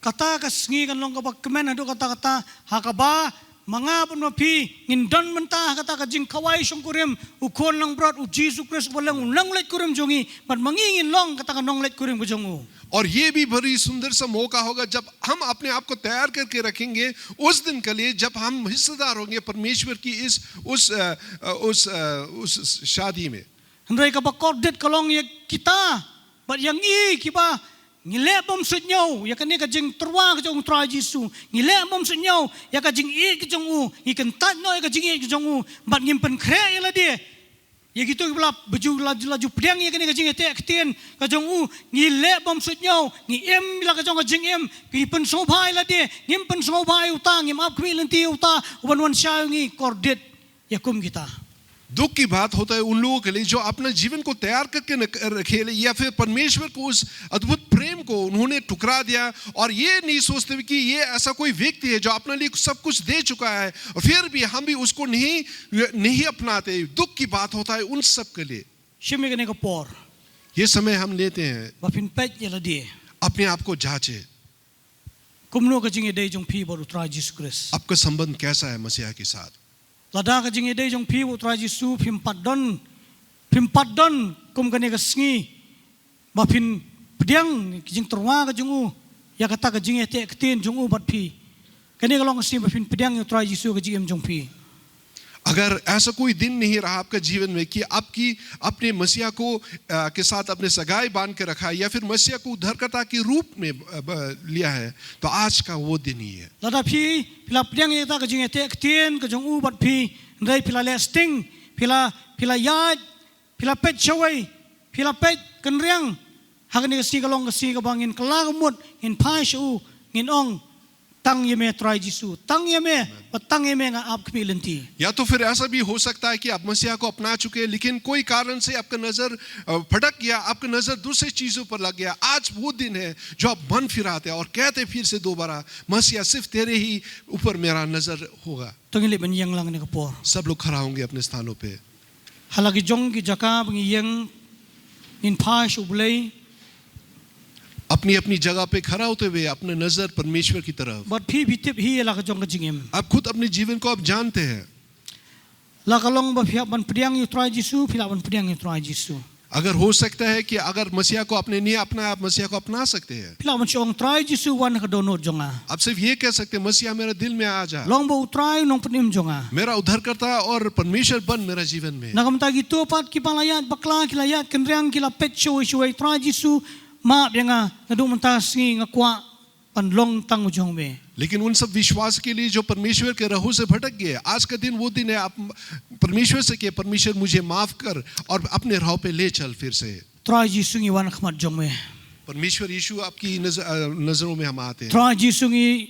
Kata ka sngi kan long kaba kmen haduh katta katta, ha kaba ma nga bad ma phi ngin don mynta ha kata ka jingkhawai shongkurim u Khun langbrot, u Jisu Khrist uba long u nongleit kurim jong ngi, bad ma ngi ngin long kata ka nongleit kurim ka jong u. और ये भी बड़ी सुंदर सा मौका होगा जब हम अपने आप को तैयार करके रखेंगे उस दिन के लिए, जब हम हिस्सेदार होंगे परमेश्वर की इस उस अ, अ, उस अ, उस शादी में। Hynrei kaba kordit ka long ïa kita bad ïa ngi kiba ngi leh bym suidñiew ïa kane ka jingtyrwa ka jong u Trai Jisu. Ngi leh bym suidñiew ïa ka jingïeit ka jong u. Ngi kyntait noh ïa ka jingïeit ka jong u bad ngim pynkhreh ïa lade. Ïa kito kiba la ba ju la, la ju pdiang ïa kane ka jingïateh ktien ka jong u, ngi leh bym suidñiew, ngi im la ka jong ka jingim, ngi pynsngewbha ïa lade, ngim pynsngewbha ïa uta, ngim ap khmih lynti ïa uta uban wan shai ïa ngi, kordit ïa kum kita. दुख की बात होता है उन लोगों के लिए जो अपना जीवन को तैयार करके न- रखे ले, या फिर परमेश्वर को उस अद्भुत प्रेम को उन्होंने ठुकरा दिया और ये नहीं सोचते हुए कि ये ऐसा कोई व्यक्ति है जो अपने लिए सब कुछ दे चुका है और फिर भी हम भी उसको नहीं, नहीं अपनाते। दुख की बात होता है उन सब के लिए। Shim ïa kane ka por ये समय हम लेते हैं, ba phin peit ïa lade. अपने आप को जांचें। Kumno ka jingïadei jong phi bad u Trai Jisu Khrist? आपका संबंध कैसा है मसीहा के साथ? Lada ka jingïadei jong phi bad u Trai Jisu phim pat don, phim pat don kum kane ka sngi ba phin pdiang ka jingtyrwa ka jong u ïa kata ka jingïateh ktien jong u bad phi. Kane ka long ka sngi ba phin pdiang ïa u Trai Jisu ka jingim jong phi. अगर ऐसा कोई दिन नहीं रहा आपका जीवन में कि आपकी, अपने मसीहा को, अ, के साथ अपने सगाई बांध के रखा है या फिर मसीहा को उद्धारकर्ता के रूप में, अ, ब-, लिया है, तो आज का वो दिन ही है। Lada phi, phi la pdiang ïa kata ka jingïateh ktien ka jong u bad phi, hynrei phi la leh sting, phi la, phi la ïaid, phi la peit shawei, phi la peit kynriang. Ha kane ka sngi ka long ka sngi kaba ngin kylla ka mut, ngin phai sha u, ngin ong, tang ïa me Trai Jisu, tang ïa me, bad tang ïa me nga ap khmih lynti. या तो फिर ऐसा भी हो सकता है कि आप मसीहा को अपना चुके हैं, लेकिन कोई कारण से आपका नजर, अ, भटक गया, आपका नजर दूसरे चीजों पर लग गया। आज वो दिन है जो आप मन फिराते हैं और कहते हैं फिर से दोबारा, "मसीहा, सिर्फ तेरे ही ऊपर मेरा नजर होगा।" To ngin leit ban ïeng lang kane ka por. सब लोग खड़ा होंगे अपने स्थानों पे। Ha la ki jong ki jaka ba ngi ïeng, ngin phai sha u Blei. अपनी अपनी जगह पे खड़ा होते हुए अपने नजर परमेश्वर की तरफ। Bad phi, phi tip hi ïa la ka jong ka jingim. आप खुद अपने जीवन को आप जानते हैं। La ka long ba phi hap ban pdiang ïa u Trai Jisu, phi lah ban pdiang ïa u Trai Jisu. अगर हो सकता है कि अगर मसीहा को आपने नहीं अपनाया, आप मसीहा को अपना सकते हैं। Phi lah ban shu ong, Trai Jisu, wan ha ka dohnud jong nga. आप सिर्फ ये कह सकते हैं, "मसीहा, मेरा दिल में आ जा।" Long ba u Trai u nongpynim jong nga. मेरा उद्धारकर्ता और परमेश्वर बन मेरा जीवन में। Na ka bynta kito pat kiba la ïaid bakla, ki la ïaid kynriang, ki la peit shawei shawei, Trai Jisu, map ïa nga, naduh mynta ka sngi nga kwah ban long tang u jong me. लेकिन उन सब विश्वास के लिए जो परमेश्वर के राह से भटक गए, आज का दिन वो दिन है, आप परमेश्वर से कहें, "परमेश्वर, मुझे माफ कर और अपने राह पे ले चल फिर से।" Trai Jisu, ngi wan ha khmat jong me. परमेश्वर यीशु, आपकी नज-, अ, नजरों में हम आते हैं। Trai Jisu, ngi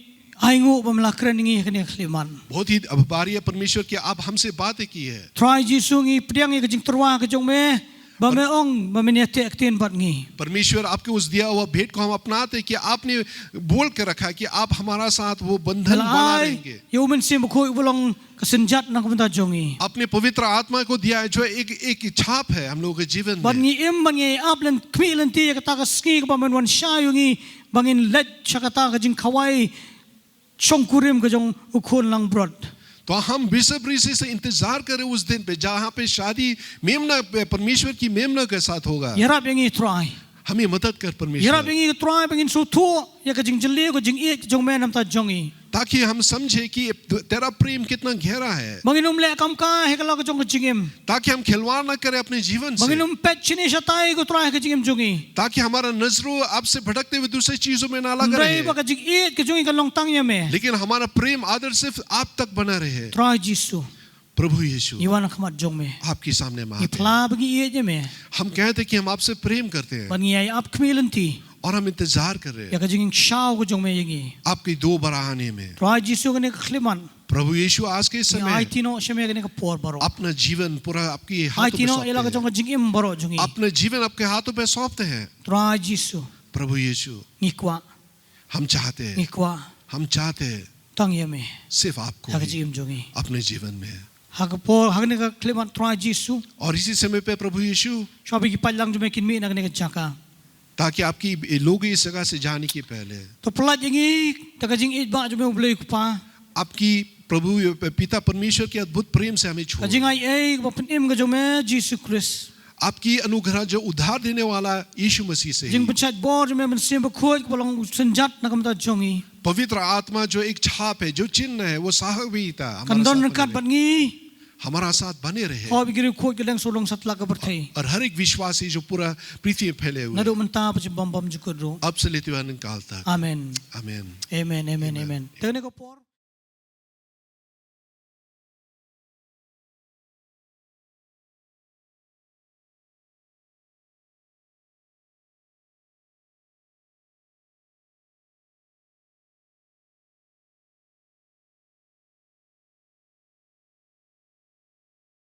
ainguh ba me la kren ïa ngi ha kane ka khyllipmat. बहुत ही आभारी है परमेश्वर कि आप हमसे बातें की है। Trai Jisu, ngi pdiang ïa ka jingtyrwa ka jong me, ba me ong, ba men ïateh ktien bad ngi. परमेश्वर, आपके उस दिया हुआ भेंट को हम अपनाते हैं कि आपने बोल के रखा है कि आप हमारा साथ वो बंधन बना रहेंगे। Ïa u Mynsiem Bakhuid uba long ka synjat na ka bynta jong ngi. अपने पवित्र आत्मा को दिया है, जो एक, एक छाप है हम लोगों के जीवन में। Bad ngi im, bad ngi ap lynti, khmih lynti ïa kata ka sngi kaba men wan shah ïa ngi, ba ngin leit sha kata ka jingkhawai shongkurim ka jong u khun langbrot. तो हम बेसब्री से, से इंतजार करें उस दिन पे, जहाँ पे शादी मेमना, परमेश्वर की मेमना के साथ होगा। Ïarap ïa ngi Trai. हमें मदद कर परमेश्वर। Ïarap ïa ngi Trai, ba ngin sngewthuh ïa ka jingjylliew, ka jingïeit jong me na ka bynta jong ngi. ताकि हम समझे कि तेरा प्रेम कितना गहरा है। Ba ngin ym leh kam kai ha ka la ka jong ka jingim. ताकि हम खिलवाड़ ना करें अपने जीवन से। Ba ngin ym peit shane shatai ko Trai ha ka jingim jong ngi. ताकि हमारा नजरों आपसे भटकते हुए दूसरी चीजों में ना लगा रहे। Hynrei ba ka jingïeit ka jong ngi kan long tang ïa me. लेकिन हमारा प्रेम आदर सिर्फ आप तक बना रहे। Trai Jisu. प्रभु यीशु, ngi wan ha khmat jong me. आपके सामने हम आते हैं। Ngi phla ba ngi ïeit ïa me. हम कहते हैं कि हम आपसे प्रेम करते हैं। Bad ngi ïai ap khmih lynti. और हम इंतजार कर रहे हैं। Ïa ka jingïasaw ka jong me ïa ngi. आपके दोबारा आने में। Trai Jisu, kane ka khyllipmat, प्रभु यीशु, आज के समय, ngi aiti noh sha me kane ka por baroh. अपना जीवन पूरा आपके हाथों पे सौंपते हैं। Aiti noh ïa la ka jong ka jingim baroh jong ngi. अपना जीवन आपके हाथों पे सौंपते हैं। Trai Jisu. प्रभु यीशु, ngi kwah. हम चाहते हैं। Ngi kwah. हम चाहते हैं। Tang ïa me. सिर्फ आपको ही। Ha ka jingim jong ngi. अपने जीवन में। Ha ka por, ha kane ka khyllipmat Trai Jisu. और इसी समय पे प्रभु यीशु। Shuwa ba ki paidlang jong me kin mih na kane ka jaka. ताकि आपकी लोग इस जगह से जाने के पहले। To pyllait ïa ngi da ka jingïeit ba jong me U Blei U Kpa. आपकी प्रभु पिता परमेश्वर के अद्भुत प्रेम से हमें छुओ। Ka jingaiei kaba pynim ka jong me Jisu Khrist. आपकी अनुग्रह जो उद्धार देने वाला यीशु मसीह से ही। Jingpynshait bor jong me Mynsiem Bakhuid kaba long synjat na ka bynta jong ngi. पवित्र आत्मा जो एक छाप है, जो चिन्ह है, वो सहायता हमारे साथ बने रहे। Kan don ryngkat bad ngi. हमारा साथ बने रहे। Hapoh ki riewkhuid ki dang sawdong satlak ka pyrthei. और हर एक विश्वासी जो पूरा पृथ्वी में फैले हुए हैं। Naduh mynta bad sha bym bymjukut ruh. अब से लेते हुए अनंत काल तक। Amen. Amen. Amen, amen, amen. Te kane ka por.